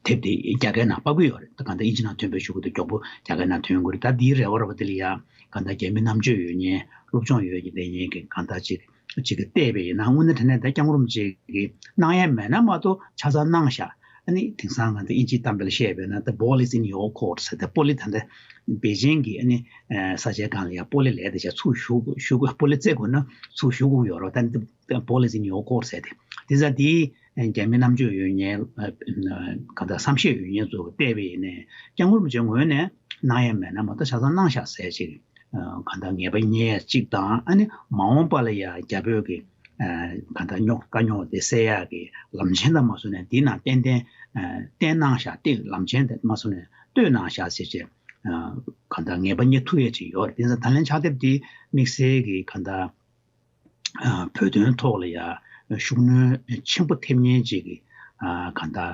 དེབ་དེ་རྒྱ་སྐད་ནང་ཕབ་ཀྱི་ཡོད་རེད། ད་གང་ལྟར་ཨིན་ཇི་ནང་ཐོན་པའི་གཞུག་གུ་དེ་མགྱོགས་པོ་རྒྱ་སྐད་ནང་ཐོན་དགོས་རེད། ད་འདིའི་རེ་བ་རེད་པ། དེ་ལ་ཡང་གང་ལྟར་རྒྱ་མི་རྣམ་དཔྱོད་ཡོད་མཁན་སློབ་སྦྱོང་ཡོད་ཀྱི་བསྡད་མཁན་གྱི་གང་ལྟར་ཅིག་ཅིག་གིས་བལྟས་པ་ཡིན་ན་དངོས་གནས་དྲང་གནས་ད་སྐྱབས་མགོན་རིན་པོ་ཆེ་གིས་གནང་ཡ་མེད་ན་མ་གཏོགས་ཆ་ཚང་གནང་ཤག་ཨ་ནི་དེང་སང་ང་ཚོ་ཨིན་ཇིའི་གཏམ་དཔེ་ལ་བཤད་པས་ན། The ball is in your court ཟེར་ཏེ། པོ་ལི་ད་ལྟ་པེ་ཅིང་གི་ཨ་ནི་ས་ཆའི་སྒང་ལ་ཡ་པོ་ལི་ལས་དེ་ཆ་ཚུར་གཞུ་གཞུ་དགོས། པོ་ལི་རྩེ་དགོས་ན་ཚུར་གཞུ་དགོས་ཡོད་རེད། ད་ནི་The ball is in your court ཟེར་ཏེ། དེ་ཙང་དེའི་རྒྱ་མི་རྣམ་དཔྱོད་ཡོད་མཁན་གང་ལྟར་བསམ་ཤེས་ཡོད་མཁན་ཚོ་བལྟས་པ་ཡིན་ནའི་སྐྱབས་མགོན་རིན་པོ་ཆེའི་ངོས་ནས་གནང་ཡ་མེད་ན་མ་གཏོགས་ཆ་ཚང་གནང་ཤག་ཟེར་ཅིག་གང་ལྟར་ངེས་པ་རྙེད་ཡ་གཅིག་དང་། ཨ་ནི་མ་འོངས་པ་ལ་ཡ་རྒྱ་བོད་ཀྱི་གང་ལྟར་རྙོག་དཀའ་རྙོག་དེ་སེལ་ཡག་གི་ལམ་ཆེན་དང་མ་སོང་ནས་འདི་ནང་ཏན་ཏན་བསྟན་གནང་ཤག་དེ་ལམ་ཆེན་དེ་མ་སོང་ནས་བཏོད་གནང་ཤག་ཟེར་བྱས་གང་ལྟར་ངེས་པ་རྙེད་ཐུབ་ཡས་ཅིག་ཡོད་རེད། དེ་ཚོ་ད་ལན་ཕྱག་དེབ་དེ་དམིགས་བསལ་གྱི་གང་ལྟར་བོད་དོན་ཐོག་ལ་ཡ་ཤུགས་སྣོན་ཆེན་པོ་ཐེབས་མཁན་ཅིག་གི་གང་ལྟར་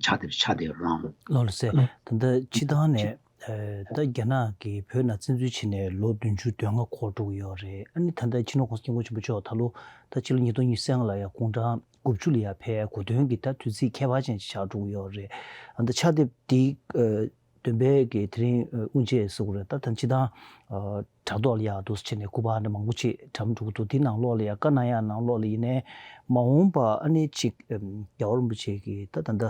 ཕྱག་དེབ་ཆགས་བསྡད་ཡོད་རེད། ལགས་སོ། ད་ལྟ་སྤྱིར་བཏང་ནས། ད་རྒྱ་ནག་གིས་བོད་ནང་བཙན་འཛུལ་བྱས་ནས་ལོ་བདུན་ཅུ་དོན་ལྔ་འཁོར་འགྲོ་གི་ཡོད་རེད། ཨ་ནི་ད་ལྟ་སྤྱི་ནོར་༸གོང་ས་༸སྐྱབས་མགོན་ཆེན་པོ་མཆོག་ད་ལོ་ད་ཕྱི་ལོ་ཉིས་སྟོང་ཉི་ཤུ་རྩ་ལྔ་ལ་ཡ་དགུང་གྲངས་དགུ་བཅུ་ལ་ཡ་ཕེབས། གོ་སྟོན་གྱི་ད་དུས་ཚིགས་ཁྱད་པར་ཅན་ཞིག་ཆགས་འགྲོ་གི་ཡོད་རེད། ཨ་ད་ཕྱག་དེབ་འདི་འདོན་པའི་གི་དེ་རིང་དབུ་འབྱེད་ཟེར་དགོས་རེད། ད་ད་སྤྱིར་བཏང་དྲ་ཐོག་ལ་ཡ་འདུག་སེ་བྱས་ནས་སྐུ་པར་འདྲ་མང་པོ་ཅིག་བཀྲམ་འགྲོ་གི་འདུག་དེ་ནང་ལོགས་ལ་ཡ་བཀའ་གནང་ཡག་ནང་ལོགས་ལ་ཡིན་ནའི་མ་འོངས་པ་ཨ་ནི་ཅིག་རྒྱལ་བ་རིན་པོ་ཆེ་གི་ད་ད་ལྟ་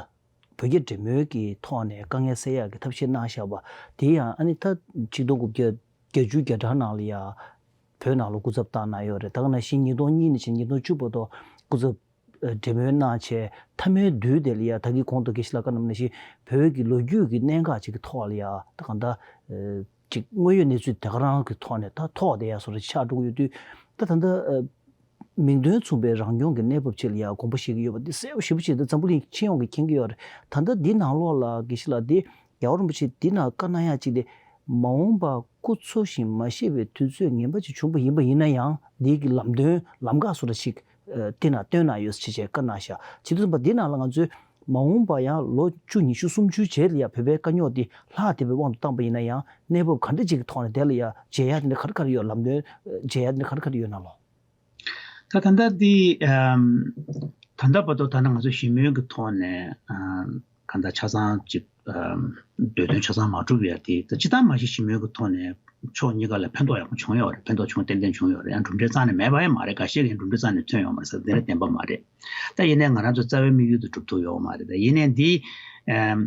བོད་རྒྱ་འབྲེལ་མོལ་གྱི་ཐོག་ནས་དཀའ་ངལ་སེལ་ཡག་གི་ཐབས་ཤེས་གནང་བཞག་པ་དེ་ཡང་ཨ་ནི་ད་ཆིག་སྟོང་དགུ་བརྒྱ་བརྒྱད་ཅུ་གྱ་གྲངས་ནང་ལ་ཡ་བོད་ནང་ལ་སྐུ་ཚབ་བཏང་གནང་ཡོད་རེད། ད་ག་ནང་བཞིན་ཉིས་སྟོང་གཉིས་ནས་བྱས་ཉིས་སྟོང་བཅུ་བར་དུ་སྐུ་ཚབ་ཨ་འབྲེལ་མོལ་གནང་བྱས་མཐའ་མའི་དུས་དེ་ལ་ཡ་ད་གིན་གོང་དུ་དགེ་བཤེས་ལགས་བཀའ་གནང་བ་ནང་བཞིན་བོད་ཀྱི་ལོ་རྒྱུས་ཀྱི་གནད་འགག་ཅིག་གི་ཐོག་ལ་ཡ་ད་གང་ལྟར་ཨ་ཅིག་དངོས་ཡོད་གནས་ཚུལ་དེ་ག་རང་གི་ཐོག་ནས་ད་ཐོག་བསྡད་ཡ་བཟོ་འདྲ་ཆགས་འགྲོ་གི་ཡོད་དུས་ད་ད་ལྟ་ཨ། མིང་དོན་མཚུངས་པའི་རང་སྐྱོང་གི་གནས་བབ་ཅིག་ལ་ཡང་དགོངས་པ་བཞེས་ཀྱི་ཡོད་པ་འདི་གསལ་པོ་ཞེ་པོ་ཅིག་འདི་འཛམ་བུ་གླིང་སྤྱི་ཡོངས་ཀྱིས་མཁྱེན་གྱི་ཡོད་རེད། ད་ལྟ་འདི་ནང་ལོགས་ལ་དགེ་བཤེས་ལགས་འདི་རྒྱལ་བ་རིན་པོ་ཆེ་འདི་ནང་བཀའ་གནང་ཡག་ཅིག་དེ་ མ་འོངས་པ་སྐུ་འཚོ་ཞིང་མ་གཤེགས་པའི་དུས་ཚོད་ངན་པ་ཅིག་བྱུང་པ་ཡིན་པ་ཡིན་ན་ཡང་། འདི་གི་ལམ་སྟོན་ལམ་ཁ་སོགས་ལ་ཞིག་ཨ་དེ་ན་སྟོན་གནང་ཡོད་ཅེས་བཀའ་གནང་ཤག་བྱེད་དུས་ཙམ་པ་འདི་ནང་ལ་ང་ཚོས་མ་འོངས་པ་ཡང་ལོ་བཅུ་ཉི་ཤུ་སུམ་ཅུའི་རྗེས་ལ་ཡང་བོད་པའི་དཀའ་རྙོག་འདི་ལྷག་བསྡད་པའི་དབང་དུ་བཏང་པ་ཡིན་ན་ཡང་། གནས་བབ་ག་འདྲ་ཅིག་གི་ཐོག་ནས་དེ་ལ་ཡང་མཇལ་ཡ་དེ་འདྲ་ག་རེ་ག་རེ་ཡོད། ལམ་སྟོན་མཇལ་ཡ་དེ་འདྲ་ག་རེ་ག་རེ་ཡོད་ན་ལོ། ད་ད་ལྟ་འདི་ཨམ་ད་ལྟ་བར་དུ་ད་ནང་ང་ཚོ་ཞི་མོལ་གྱི་ཐོག་ནས་ཨམ་གང་ལྟར་ཆ་ཚང་ཅིག་ཨམ་འདོད་དོན་ཆ་ཚང་མ་གྲུབ་ཡ་དེ། ད་ཅི་ལྟར་མ་ཞི་ཞི་མོལ་གྱི་ཐོག་ནས་ཕྱོགས་གཉིས་ཀ་ལ་ཕན་ཐོགས་ཡག་པོ་བྱུང་ཡོད་རེད། ཕན་ཐོགས་བྱུང་ཏན་ཏན་བྱུང་ཡོད་རེད། ཡང་གྲུབ་འབྲས་རྩ་ནས་མེད་པ་ཡང་མ་རེད། འགའ་ཤས་ཀྱིས་གྲུབ་འབྲས་རྩ་ནས་ཐོན་ཡོད་མ་རེད་ཟེར། དེ་འདྲ་བདེན་པ་མ་རེད། ད་ཡིན་ནའི་ང་རང་ཚོ་རྩ་བའི་དམིགས་ཡུལ་དེ་གྲུབ་ཐུབ་ཡོད་མ་རེད། ད་ཡིན་ནའི་འདི་ཨམ་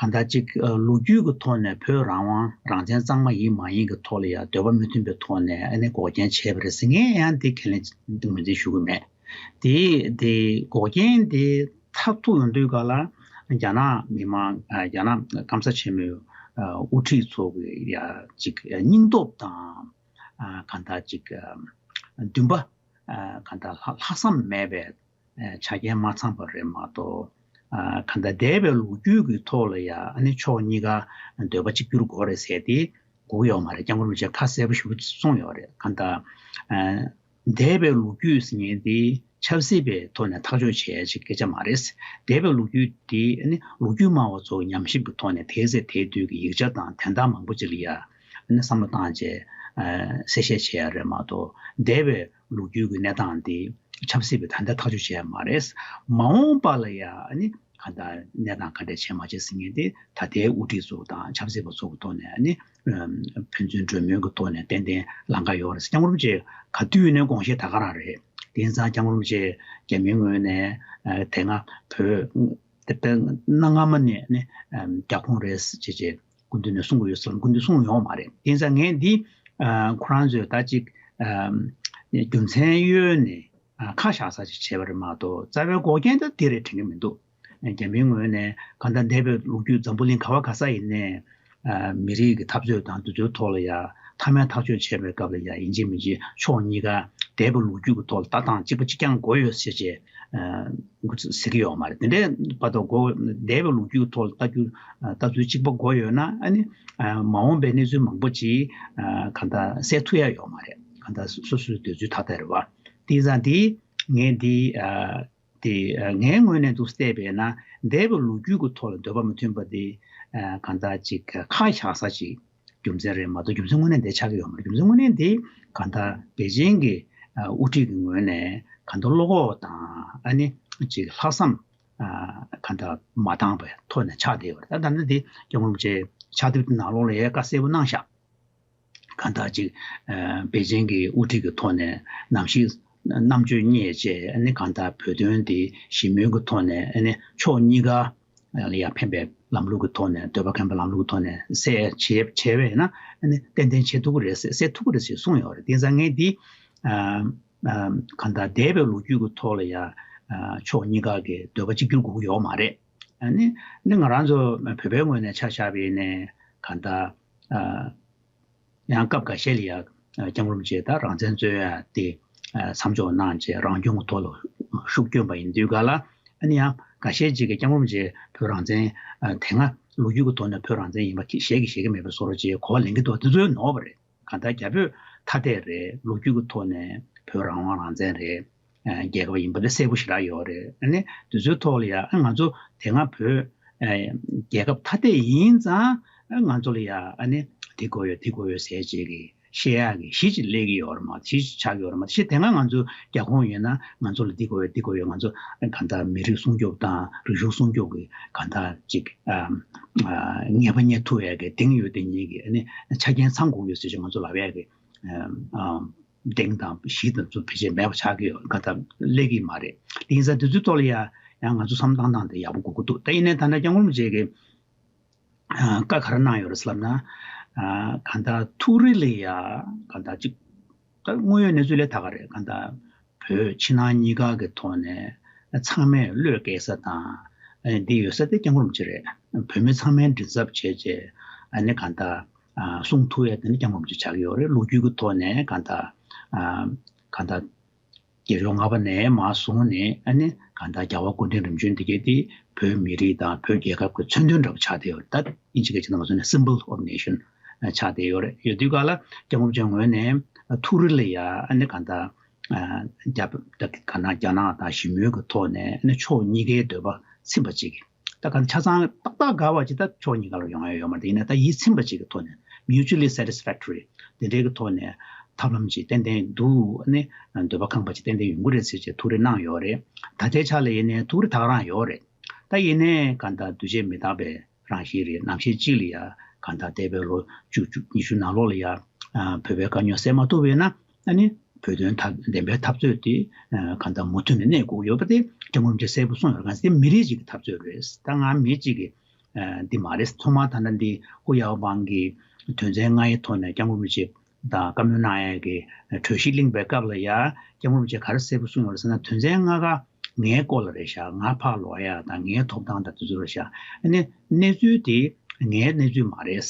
གང་ལྟར་ཅིག་ཨ་ལོ་རྒྱུས་ཀྱི་ཐོག་ནས་བོད་རང་དབང་རང་བཙན་གཙང་མ་ཡིན་མ་ཡིན་གྱི་ཐོག་ལ་ཡང་འདོད་པ་མི་མཐུན་པའི་ཐོག་ནས་ཨ་ནི་འགོག་རྐྱེན་བྱས་པ་རེད་ཟེར། ངས་ཡང་འདི་ཁས་ལེན་ངོས་འཛིན་ཞུ་གི་མེད། དེ་དེ་འགོག་རྐྱེན་དེ་མཐར་ཐུག་ཡོང་དུས་ག་ལ་རྒྱ་ནག་མི་མང་ཨ་རྒྱ་ནག་སྐམ་ས་ཆེན་མོའི་ཨ་དབུ་ཁྲིད་ཚོ་གི་ཡ་ཅིག་སྙིང་སྟོབས་དང་ཨ་གང་ལྟར་ཅིག་ཨ་འདུན་པ་ཨ་གང་ལྟར་ལྷག་ལྷག་བསམ་མེད་པའི་ཨ་ཆ་རྐྱེན་མ་ཚང་པ་རེད་མ་གཏོགས། ཨ་གང་ལྟར་འདས་པའི་ལོ་རྒྱུས་ཀྱི་ཐོག་ལ་ཡ་ཨ་ནི་ཕྱོགས་གཉིས་ཀ་འདོད་པ་གཅིག་གྱུར་དགོས་རེད་ཟེར་ཏེ་དགོས་ཡོད་མ་རེད། སྐྱབས་མགོན་རིན་པོ་ཆེས་ཁ་གསལ་པོ་ཞེ་པོ་གསུངས་ཡོད་རེད། གང་ལྟར་ཨ་འདས་པའི་ལོ་རྒྱུས་ཟེར་མཁན་དེ་ཆབ་སྲིད་པའི་ཐོག་ནས་ཐག་གཅོད་བྱེད་ཡ་ཅིག་སྐད་ཆ་མ་རེད། འདས་པའི་ལོ་རྒྱུས་དེ་ཨ་ནི་ལོ་རྒྱུས་སྨྲ་བ་ཚོ་ཉམས་ཞིབ་ཀྱི་ཐོག་ནས་དེའི་ཚེ་དེའི་དུས་ཀྱི་ཡིག་ཆ་དང་དོན་དག་མང་པོ་ཅིག་ལ་ཡ་ཨ་ནི་བསམ་བློ་བཏང་བྱས་ཨ་གསལ་བཤད་བྱེད་ཡ་རེད་མ་གཏོགས། འདས་པའི་ལོ་རྒྱུས་ཀྱི་གནས་སྟངས་འདི་ཆབ་སྲིད་པའི་ད་ལྟ་ཐག་གཅོད་བྱས་ཡ་མ་རེད། མ་འོངས་པ་ལ་ཡ་ཨ་ནི་ག་ད་གནས་སྟངས་ག་འདྲ་བྱས་མ་བྱས་ཟེར་མཁན་དེ་ད་ལྟའི་དབུ་ཁྲིད་ཚོ་དང་ཆབ་སྲིད་པ་ཚོ་གི་ཐོག་ནས་ཨ་ནི་ཕན་ཚུན་གྲོས་མོལ་གྱི་ཐོག་ནས་ཏན་ཏན་ལམ་ཁ་ཡོད་རེད། སྐྱབས་མགོན་རིན་པོ་ཆེ་ག་དུས་ནས་དགོངས་བཞེས་ད་ག་རང་རེད། དེང་སང་སྐྱབས་མགོན་རིན་པོ་ཆེ་རྒྱ་མིའི་ངོས་ནས་ཨ་དེ་སྔ་བོད་དེ་དཔེ་གནའ་སྔ་མོ་ནས་ནི་ཨ་རྒྱ་ཁོངས་རེད་ཅེས་ཅེས་སྐུ་མདུན་ནས་གསུང་གི་ཡོད་ཟེར་ལ་སྐུ་མདུན་གསུངས་ཡོད་མ་རེད། དེང་སང་ངས་འདི་ཨ་ཁོ་རང་ཚོས་ད་ཅིག་ཨ་རྒྱུ་མཚན་གཡོལ་ནས་ཨ་ཁ་བཞག་ས་ཅིག་བྱས་པ་རེད་མ་གཏོགས། རྩ་བའི་འགོག་རྐྱེན་ད་འདི་རེད་དྲན་གྱི་མི་འདུག་རྒྱ་མིའི་ངོས་ནས་གང་ལྟར་འདས་པའི་ལོ་རྒྱུས་འཛམ་བུ་གླིང་ག་བ་ག་ས་ཡིན་ནའི་ཨ་མི་རིགས་ཀྱི་འཐབ་རྩོད་དང་དེ་ཚོའི་ཐོག་ལ་ཡ་མཐའ་མའི་ཐག་གཅོད་བྱས་པའི་སྐབས་ལ་ཡ་ཡིན་གཅིག་མིན་གཅིག་ཕྱོགས་གཉིས་ཀ་འདས་པའི་ལོ་རྒྱུས་ཀྱི་ཐོག་ལ་ལྟ་སྟངས་གཅིག་པ་གཅིག་རྐྱང་དགོས་ཡོད་ཟེར་བྱས་ཨ་ཟེར་གྱི་ཡོད་མ་རེད། དེ་འདྲའི་བར་དུ་དགོས་འདས་པའི་ལོ་རྒྱུས་ཀྱི་ཐོག་ལ་ལྟ་རྒྱུ་ལྟ་ཚུལ་གཅིག་པ་དགོས་ཡོད་ན་ཨ་ནི་ཨ་མ་འོངས་པའི་གནས་ཚུལ་མང་པོ་ཅིག་ཨ་གང་ལྟར་སེལ་ཐུབ་ཡ་ཡོད་མ་རེད། གང་ལྟར་སོ་སོའི་འདོད་ཚུལ་ཐ་དད་རེད་བ། དེ་ཙང་དེ་ངས་འདི་ཨ། དེ་ངའི་ངོས་ནས་འདུག་བལྟས་པས་ན་འདས་པའི་ལོ་རྒྱུས་ཀྱི་ཐོག་ལ་འདོད་པ་མི་མཐུན་པ་དེ་ཨ་གང་ལྟར་ཅིག་ཁ་བཞག་ས་ཅིག་རྒྱུ་མཚན་རེད་མ་གཏོགས། རྒྱུ་མཚན་དངོས་གནས་འདི་ཆགས་ཀྱི་ཡོད་མ་རེད། རྒྱུ་མཚན་དངོས་གནས་འདི་གང་ལྟར་པེ་ཅིང་གི་ཨ་དབུ་ཁྲིད་ཀྱི་ངོས་ནས་གང་ལྟར་བློ་ཁོག་དང་ཨ་ནི་ཅིག་ལྷག་བསམ་ཨ་གང་ལྟར་མ་འདང་བའི་ཐོག་ནས་ཆགས་བསྡད་ཡོད་རེད། ད་ད་ནི་འདི་སྐྱབས་མགོན་རིན་པོ་ཆེ་ཕྱག་དེབ་ནང་ལོགས་ལ་ཡང་བཀའ་གསལ་པོ་གནང་ཤག་གང་ལྟར་ཅིག་ཨ་པེ་ཅིང་གི་དབུ་ཁྲིད་ཀྱི་ཐོག་ནས་ནམ་ཞིག་རྣམ་དཔྱོད་རྙེད་བྱས་ཨ་ནི་གང་ལྟར་བོད་དོན་འདི་ཞི་མོལ་གྱི་ཐོག་ནས་ཨ་ནི་ཕྱོགས་གཉིས་ཀ་ལ་ཡང་ཕན་པའི་ལམ་ལུགས་ཀྱི་ཐོག་ནས་འདོད་པ་ཁེངས་པའི་ལམ་ལུགས་ཀྱི་ཐོག་ནས་སེལ་བྱེད་བྱས་པས་ན་ཨ་ནི་ཏན་ཏན་བྱེད་ཐུབ་ཀྱི་རེད་ཟེར་སེལ་ཐུབ་ཀྱི་རེད་ཟེར་གསུངས་ཡོད་རེད། དེང་སང་ངས་འདི་ཨ་ཨ་གང་ལྟར་འདས་པའི་ལོ་རྒྱུས་ཀྱི་ཐོག་ལ་ཡང་ཨ་ཕྱོགས་གཉིས་ཀ་གི་འདོད་པ་གཅིག་གྱུར་དགོས་ཀྱི་ཡོད་མ་རེད། ཨ་ནི་ནི་ང་རང་ཚོ་བོད་པའི་ངོས་ནས་ཆ་བཞག་པ་ཡིན་ནའི་གང་ལྟར་ཨ། ཡང་སྐབས་འགའ་ཤས་ལ་ཡང་སྐྱབས་མགོན་རིན་པོ་ཆེ་ད་རང་བཙན་རྩོད་ཡ་དེ་མཚམས་འཇོག་གནང་རྗེས་རང་སྐྱོང་གི་ཐོག་ལ་ཤུགས་བསྐྱོན་པ་ཡིན་དུས་ག་ལ་ཨ་ནི་ཡང་འགའ་ཤས་ཅིག་གིས་སྐྱབས་མགོན་རིན་པོ་ཆེ་བོད་རང་བཙན་དེ་སྔ་ལོ་རྒྱུས་ཀྱི་ཐོག་ནས་བོད་རང་བཙན་ཡིན་པ་ཞལ་གྱིས་བཞེས་ཀྱི་མེད་པའི་བཟོ་འདྲ་ཅིག་གོ་བ་ལེན་གྱི་འདུག་དེ་ཚོའི་ནོར་བ་རེད། གང་ལྟར་རྒྱ་བོད་ཐ་དད་རེད། ལོ་རྒྱུས་ཀྱི་ཐོག་ནས་བོད་རང་དབང་རང་བཙན་རེད། རྒྱལ་ཁབ་ཡིན་པ་དེ་གསལ་པོ་ཞེ་དྲག་ཡོད་རེད། ཨ་ནི་དེ་ཚོའི་ཐོག་ལ་ཡང་ང་ཚོ་དེ་སྔ་བོད་རྒྱལ་ཁབ་ཐ་དད་ཡིན་ཙང་ང་ཚོ་ལ་ཡང་ཨ་ནི་འདི་དགོས་ཡོད་འདི་དགོས་ཡོད་ཟེར་བྱེད་ཀྱི་བཤད་ཡག་གི་གཞི་ཅིག་སླེབས་ཀྱི་ཡོད་རེད་མ་གཞི་ཅིག་ཆགས་ཀྱི་ཡོད་རེད་མ་གཞི་དེ་སྔ་ང་ཚོ་རྒྱ་ཁོངས་ཡོད་ན་ང་ཚོ་ལ་འདི་དགོས་ཡོད་འདི་དགོས་ཡོད་ང་ཚོ་གང་ལྟར་མི་རིགས་སྲུང་སྐྱོབ་དང་རིག་གཞུང་སྲུང་སྐྱོབ་ཀྱི་གང་ལྟར་ཅིག་ངེས་པ་རྙེད་ཐུབ་ཡག་གི་གདེང་ཡོད་དེ་ཉིད་ཀྱི་ཨ་ནི་ཆ་རྐྱེན་ཚང་དགོས་ཡོད་ཟེར་བྱས་ང་ཚོ་ལབ་ཡག་གི་གདེང་དང་གཞི་དང་ཚོ་ཕལ་ཆེར་མེད་པ་ཆགས་ཀྱི་ཡོད་ག་ད་སླེབས་ཀྱི་མ་རེད། དེ་ཡིན་ཙང་དེ་ཚོའི་ཐོག་ལ་ཡ་ཡང་ང་ཚོ་བསམ་བློ་བཏང་སྟངས་དེ་ཡག་པོ་དགོས་ཀྱི་འདུག་ད་ཡིན་ནའི་ད་ལྟ་སྐྱབས་མགོན་རིན་པོ་ཆེ་གིས་བཀའ་ག་རེ་གནང་ཡོད་རེད་ཟེར་ལབ་ན། གང་ལྟར་ཐུགས་རེ་ལ་ཡ་གང་ལྟར་ཅིག་ད་དངོས་ཡོད་གནས་ཚུལ་ལས་ད་ག་རེད། གང་ལྟར་བོད་ཕྱི་ནང་གཉིས་ཀ་གི་ཐོག་ནས་ཚང་མས་བློས་འགེལ་ས་དང་འདི་ཡོད་ས་དེ་སྐྱབས་མགོན་རིན་པོ་ཆེ་རེད། བོད་མི་ཚང་མས་མགྲིན་ཚབ་བྱས་རྗེས་ཨ་ནི་གང་ལྟར། གསུང་ཐུབ་ཡ་དེ་ནི་སྐྱབས་མགོན་རིན་པོ་ཆེ་ཆགས་ཀྱི་ཡོད་རེད། ལོ་རྒྱུས་ཀྱི་ཐོག་ནས་གང་ལྟར་གང་ལྟར་རྒྱལ་བྱུང་ལྔ་པ་ནས་མར་བཟུང་ནས་ཨ་ནི་གང་ལྟར་རྒྱལ་བ་སྐུ་ཕྲེང་རིམ་བྱོན་འདི་གས་དེ་བོད་མི་རིགས་དང་བོད་རྒྱལ་ཁབ་ཀྱི་མཚོན་དོན་འདྲ་པོ་ཆགས་བསྡད་ཡོད་རེད། ད་ཨིན་ཇི་སྐད་ཆ་ནང་ང་ཚོ་ནས་symbol of nation ཆགས་བསྡད་ཡོད་རེད། ཡོད་དུས་ག་ལ་སྐྱབས་མགོན་རིན་པོ་ཆེའི་ངོས་ནས་ཐུགས་རེ་ལ་ཡ་ཨ་ནི་གང་ལྟར་རྒྱ་ག་ན་རྒྱ་ནག་དང་ཞི་མོལ་གྱི་ཐོག་ནས་ཨ་ནི་ཕྱོགས་གཉིས་ཀའི་འདོད་པ་ཚིམ་པ་ཅིག་ད་ག་ཆ་ཚང་ཏག་ཏག་དགའ་བ་ཅིག་ད་ཕྱོགས་གཉིས་ཀ་ལ་ཡོང་ཡ་ཡོད་མ་རེད། ཡིན་ན་ད་ཡིད་ཚིམ་པ་ཅིག་གི་ཐོག་ནས་mutually satisfactory དེ་འདྲའི་གི་ཐོག་ནས་ཐབས་ལམ་ཅིག་ཏན་ཏན་འདུག་ཨ་ནི་འདོད་པ་ཁེངས་པ་ཅིག་ཏན་ཏན་ཡོང་གི་རེད་ཟེར་བྱས་ཐུགས་རེ་གནང་ཡོད་རེད། ད་ལྟའི་ཆ་ལ་ཡིན་ནའི་ཐུགས་རེ་ད་ག་རང་ཡོད་རེད། ད་ཡིན་ནའི་གང་ལྟར་འདུ་བྱེད་མི་རྟག་པའི་རང་བཞིན་རེད། ནམ་ཞིག་ཅིག་ལ་ཡ་གང་ལྟར་འདས་པའི་ལོ་བཅུ་བཅུ་ཉི་ཤུ་ནང་ལོགས་ལ་ཡ་བོད་པའི་དཀའ་རྙོག་སེལ་མ་ཐུབ་པ་ཡིན་ན་ཨ་ནི་བོད་དོན་ཐབས་བདེན་པའི་འཐབ་རྩོད་དེ་གང་ལྟར་མུ་མཐུད་ནས་གནས་དགོས་ཡོད་པ་དེ་སྐྱབས་མགོན་རིན་པོ་ཆེས་གསལ་པོ་གསུངས་ཡོད་རེད། གང་ཟེར་དེ་མི་རིགས་གཅིག་གི་འཐབ་རྩོད་རེད། ད་ང་མི་གཅིག་གི་འདི་མ་རེད། ཐོག་མར་ད་ལྟ་འདི་ཧུ་ཡའོ་པང་གི་དོན་ཚན་ལྔའི་ཐོག་ནས་སྐྱབས་མགོན་རིན་པོ་ཆེ་དང་བཀའ་མོལ་གནང་ཡས་ཀྱི་གྲོས་གཞི་གླེང་བའི་སྐབས་ལ་ཡ་སྐྱབས་མགོན་རིན་པོ་ཆེས་ག་རེ་གསལ་པོ་གསུངས་ཡོད་རེད་ཟེར་ན། དོན་ཚན་ལྔ་ཀ་ངའི་སྐོར་ལ་རེད་ཤག་ང་ཕར་ལོག་ཡ་དང་ངའི་ཐོབ་ཐང་དང་དེ་ཚོ་རེད་ཤག་ཨ་ནི་གནས་ཚུལ་དེ་ངའི་གནས་ཚུལ་མ་རེད།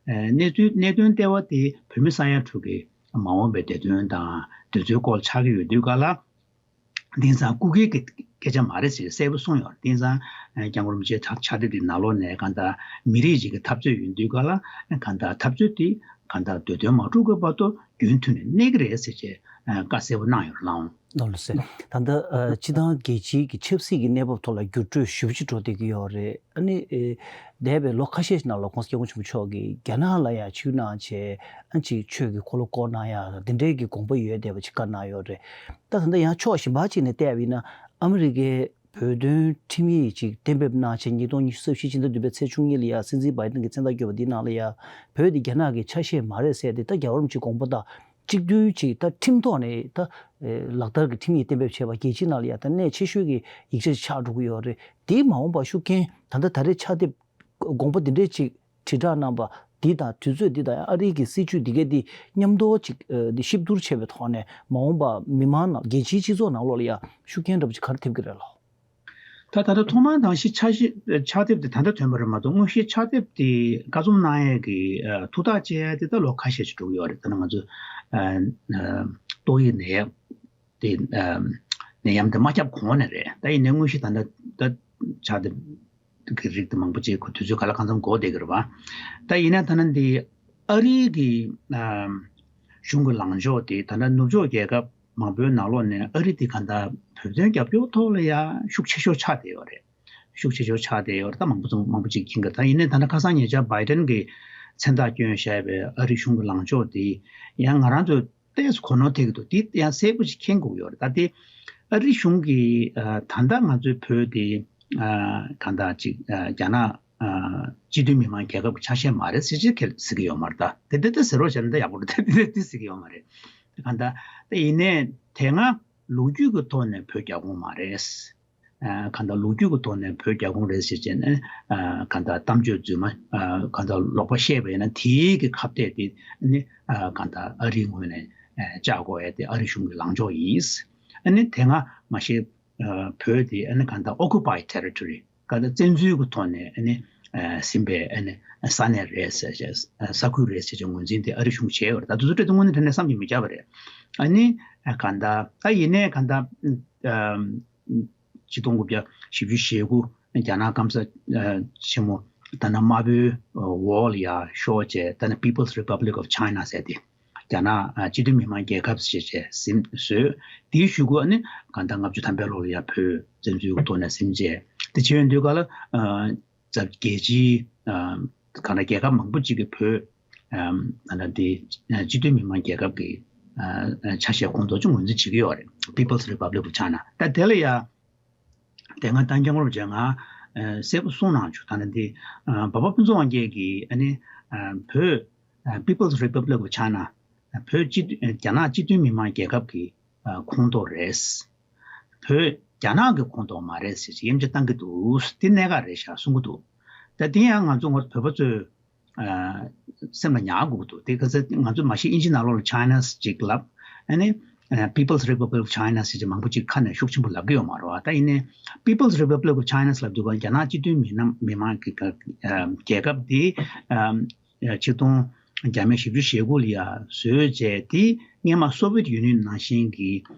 ཨ་གནས་ཚུལ་གནད་དོན་ལྟེ་བ་དེ་བོད་མི་ས་ཡ་དྲུག་གི་མ་འོངས་པའི་བདེ་དོན་དང་དེ་ཚོའི་སྐོར་ཆགས་ཀྱི་ཡོད་དུས་ག་ལ། དེང་སང་སྐུ་སྒེར་གྱི་སྐད་ཆ་མ་རེད་ཟེར་གསལ་པོ་གསུངས་ཡོད་རེད། དེང་སང་ཨ་སྐྱབས་མགོན་རིན་པོ་ཆེའི་ཕྱག་ཕྱག་དེབ་དེ་ནང་ལོགས་ནས་གང་ལྟར་མི་རིགས་ཤིག་གི་འཐབ་རྩོད་ཡིན་དུས་ག་ལ་གང་ལྟར་འཐབ་རྩོད་དེ་གང་ལྟར་འདོད་དོན་མ་འགྲུབ་ཀྱི་བར་དུ་རྒྱུན་མཐུད་ནས་གནས་ཀྱི་རེད་ཟེར་བྱས་ཨ་བཀའ་གསལ་པོ་གནང་ཡོད་རེད་ལགས། ནོར་ལ་ཟེར། ད་ལྟ་ཨ་སྤྱི་བཏང་རྒྱལ་སྤྱིའི་གི་ཆབ་སྲིད་ཀྱི་གནས་བབ་ཐོག་ལ་འགྱུར་འགྲོས་ཞེ་པོ་ཅིག་འགྲོ་བསྡད་ཀྱི་ཡོད་རེད། ཨ་ནི་ཨེ་འདས་པའི་ལོ་ཁ་ཤས་ཤིག་ནང་ལ་༸གོང་ས་༸སྐྱབས་མགོན་ཆེན་པོ་མཆོག་གིས་རྒྱ་ནག་ལ་ཡང་ཆིབས་གནང་བྱས་ཨ་ཅིག་ཆོས་ཀྱི་འཁོར་ལོ་བསྐོར་གནང་ཡ་དེ་འདྲའི་གི་དགོངས་པ་ཡོད་བསྡད་པ་ཅིག་བཀའ་གནང་ཡོད་རེད། ད་ད་ལྟ་ཡང་ཕྱོགས་གཞན་པ་ཅིག་ནས་བལྟས་པ་ཡིན་ན་ཨ་མི་རི་ཀའི་བོད་དོན་ཁྲིམས་ཡིག་ཅིག་གཏན་འབེབས་གནང་བྱས་ཉིས་སྟོང་ཉི་ཤུ་རྩ་བཞི་ཕྱི་ཟླ་བདུན་པའི་ཚེས་བཅུ་གཉིས་ལ་ཡ་སྲིད་འཛིན་བྷའི་ཏིན་གྱིས་མཚན་རྟགས་བཀོད་པ་འདིའི་ནང་ལ་ཡ་བོད་འདི་རྒྱ་ནག་གི་ཆ་ཤས་མ་རེད་ཟེར་ཏེ། ད་རྒྱལ་བ་རིན་པོ་ཆེའི་དགོངས་པ་དང་གཅིག་མཐུན་ཅིག་ད་ཁྲིམས་ཐོག་ནས་ད་ལག་བསྟར་གྱི་ཁྲིམས་ཡིག་གཏན་འབེབས་བྱས་པ་རྒྱལ་སྤྱིའི་ནང་ལ་ཡ་ད་གནད་ཆེ་ཤོས་ཀྱི་ཡིག་ཆ་ཅིག་ཆགས་འགྲོ་གི་ཡོད་རེད། དེའི་མ་འོངས་པ་ཤུགས་རྐྱེན་ད་ལྟ་ད་རེས་ཕྱག་དེབ་དགོངས་པ་འདི་འདྲས་ཅིག་དྲིལ་བསྒྲགས་གནང་པ་འདི་དང་དུས་ཚོད་འདི་དང་ཨ་རིའི་གི་སྲིད་བྱུས་འདི་གས་འདི་མཉམ་དུ་ཅིག་ཨ་འདི་གཤིབ་བསྡུར་བྱས་པའི་ཐོག་ནས་མ་འོངས་པ་མི་མང་ནང་རྒྱལ་སྤྱིའི་སྤྱི་ཚོགས་ནང་ལོགས་ལ་ཡ་ཤུགས་རྐྱེན་འདྲ་པོ་ཅིག་ག་རེ་ཐེབས་ཀྱི་རེད་ལགས། ད་ད་ལྟ་ཐོག་མར་དང་ཤི་ཕྱག་ཕྱག་དེབ་དེ་ད་ལྟ་ཐོན་པ་རེད་མ་གཏོགས་དངོས་གཞིའི་ཕྱག་དེབ་དེ་བཀའ་རྩོམ་གནང་ཡས་ཀྱི་ཨ་ཐུགས་ཐག་བཅད་ཡས་དེ་ད་ལོ་ཁ་ཤས་ཤིག་འགྲོ་གི་ཡོད་རེད། ད་ནི་ང་ཚོ་ཨ་ཨ་ཏོག་དབྱིབས་ནད་ཡམས་དེ་ཨ་ནད་ཡམས་དེ་མ་ཁྱབ་གོང་ནས་རེད། ད་ཡིན་ནའི་དངོས་གཞི་ད་ལྟ་ད་ཕྱག་དེབ་གི་རིགས་དེ་མང་པོ་ཅིག་ཁོ་དུས་ཚོད་ག་ལ་གང་འཚམ་འགོར་བསྡད་ཀྱི་རེད་པ། ད་ཡིན་ན་ད་ནི་འདི་ཨ་རིའི་གི་ཨ་གཞུང་གི་ལངས་ཕྱོགས་དེ་ད་ལྟ་ནུབ་ཕྱོགས་རྒྱལ་ཁབ་མང་པོའི་ནང་ལོགས་ནས་ཨ་རི་དེ་ག་འདྲ་བོད་དོན་རྒྱབ་སྐྱོར་ཐོག་ལ་ཡ་ཤུགས་ཆེ་ཤོས་ཆགས་བསྡད་ཡོད་རེད། ཤུགས་ཆེ་ཤོས་ཆགས་བསྡད་ཡོད་རེད། ད་མང་པོ་ཙམ་མང་པོ་ཅིག་མཁྱེན་གི། ད་ཡིན་ནའི་ད་ལྟ་ཁ་སང་ཉེ་ཆར་བྷའི་ཏན་གྱིས་མཚན་རྟགས་བསྐྱོན་བཞག་པའི་ཨ་རི་གཞུང་གི་ལངས་ཕྱོགས་དེ་ཡང་ང་རང་ཚོས་ཏོག་ཙམ་གོ་ནོར་ཐེབས་ཀྱི་འདུག་དེ་ཡང་གསལ་པོ་ཞིག་མཁྱེན་དགོས་ཡོད་རེད། ད་དེ་ཨ་རི་གཞུང་གིས་ཨ་ད་ལྟ་ང་ཚོའི་བོད་དེ་ཨ་གང་ལྟར་ཅིག་ཨ་རྒྱ་ནག་ཨ་སྤྱི་མཐུན་མི་དམངས་རྒྱལ་ཁབ་ཀྱི་ཆ་ཤས་མ་རེད་ཟེར་ཅིག་ཁེལ་ཟེར་གྱི་ཡོད་མ་རེད། ད་དེ་དེ་དེ་ཟེར་རོགས་བྱས་ན་ད་ཡག་པོ་རེད། ད་དེ་དེ་ཟེར་གྱི་ཡོད་མ་རེད། གང་ལྟར་ད་ཡིན་ནའི་དེ་སྔ་ལོ་རྒྱུས་ཀྱི་ཐོག་ནས་བོད་རྒྱ་ཁོངས་མ་རེད། ཨ་གང་ལྟར་ལོ་རྒྱུས་ཀྱི་ཐོག་ནས་བོད་རྒྱ་ཁོངས་རེད་ཟེར་བྱས་ནས་ཨ་གང་ལྟར་གཏམ་བརྗོད་རྫུན་མ་ཨ་གང་ལྟར་ལོག་པ་བཤད་པ་ཡིན་ན་དེའི་གི་ཁ་གཏད་དེ་ནི་ཨ་གང་ལྟར་ཨ་རིའི་ངོས་ནས་ཨ་བཅག་དགོས་ཡ་དེ་ཨ་རི་གཞུང་གི་ལངས་ཕྱོགས་ཡིན། ཨ་ནི་དེ་སྔ་མ་གཞི་ཨ་བོད་དེ་ཨ་ནི་གང་ལྟར་ཨོ་ཀུ་པའི་ཊེ་རི་ཊོ་རི་གང་ལྟར་བཙན་འཛུལ་གྱི་ཐོག་ནས་ཨ་ནི་ཨ་ཟིན་པའི་ཨ་ནི་ས་གནས་རེད་ཟེར་བྱས་ས་ཁུལ་རེད་ཟེར་བྱས་ངོས་འཛིན་དེ་ཨ་རི་གཞུང་བྱས་ཡོད་རེད། ད་དུས་ཚོད་སྤྲད་དུས་དངོས་གནས་དྲང་གནས་བསམ་གྱིས་མི་ཁྱབ་པ་རེད། ཨ་ནི་ཨ་གང་ལྟར་ད་ཡིན་ནའི་གང་ལྟར་ཨ་ཆིག་སྟོང་དགུ་བརྒྱ་བཞི་བཅུ་ཞེ་དགུ་རྒྱ་ནག་སྐམ་ས་ཆེན་མོ་ད་ནི་དམར་པོའི་འོག་ལ་ཡར་ཤོར་བྱས་ད་ནི་People's Republic of China ཟེར་ཏེ་རྒྱ་ནག་སྤྱི་མཐུན་མི་དམངས་རྒྱལ་ཁབ་ཟེར་བྱས་ཟིན་བཟོས། དེའི་གཞུག་གུ་ནི་གང་ལྟར་ལྔ་བཅུ་ཐམ་པའི་ལོ་ལ་ཡར་བོད་བཙན་འཛུལ་གྱི་ཐོག་ནས་ཟིན་བྱས་དེ་བྱས་ཡོང་དུས་ག་ལ་རྒྱལ་སྤྱིའི་གང་ལྟར་རྒྱལ་ཁབ་མང་པོ་ཅིག་གིས་བོད་ད་ལྟ་འདི་སྤྱི་མཐུན་མི་དམངས་རྒྱལ་ཁབ་ཀྱི་ཆ་ཤས་ཁོངས་གཏོགས་ཅིག་ངོས་འཛིན་བྱེད་ཀྱི་ཡོད་རེད། People's Republic of China། ད་དེ་ལ་ཡ་དེ་སྔ་ད་སྐྱབས་མགོན་རིན་པོ་ཆེ་ང་གསལ་པོ་གསུངས་གནང་བྱུང་། ད་ནི་འདི་འབའ་པ་ཕུན་ཚོགས་དབང་རྒྱལ་གྱིས་ཨ་ནི་བོད་People's Republic of China། བོད་སྤྱི་རྒྱ་ནག་སྤྱི་མཐུན་མི་དམངས་རྒྱལ་ཁབ་ཀྱི་ཁོངས་གཏོགས་རེད། བོད་རྒྱ་ནག་གི་ཁོངས་གཏོགས་མ་རེད་ཟེར་ཞིག་དབྱེ་འབྱེད་བཏང་གི་འདུག་དེ་གནད་འགག་རེད་ཤག་གསུང་གི་འདུག་ད་དེ་ཡང་ང་ཚོ་ངོ་བོད་པ་ཚོས་སེམས་ལ་ཉར་དགོས་ཀྱི་འདུག་དེ་ག་ཚོད་ང་ཚོ་མ་གཞི་དབྱིན་ཇི་ནང་ལོགས་ལ་China's ཅིག་ལབ། ཨ་ནི་People's Republic of China ཟེར་ཅིག་མང་པོ་ཅིག་ཁ་ནས་ཤུགས་ཆེན་པོ་ལབ་ཀྱི་ཡོད་མ་རེད་བ། ད་ཡིན་ནའི་People's Republic of China ལབ་དུས་ག་རྒྱ་ནག་སྤྱི་མཐུན་མི་དམངས་མི་དམངས་ཀྱི་རྒྱལ་ཁབ་དེ་ཆིག་སྟོང་བརྒྱ་མེད་བཞི་བཅུ་ཞེ་དགུ་ལ་ཡ་བཟོས་བྱས་དེ་སྔས་མ་སོ་བྷི་ཡེཊ་ཡུ་ནི་ཡན་ནང་བཞིན་གྱི་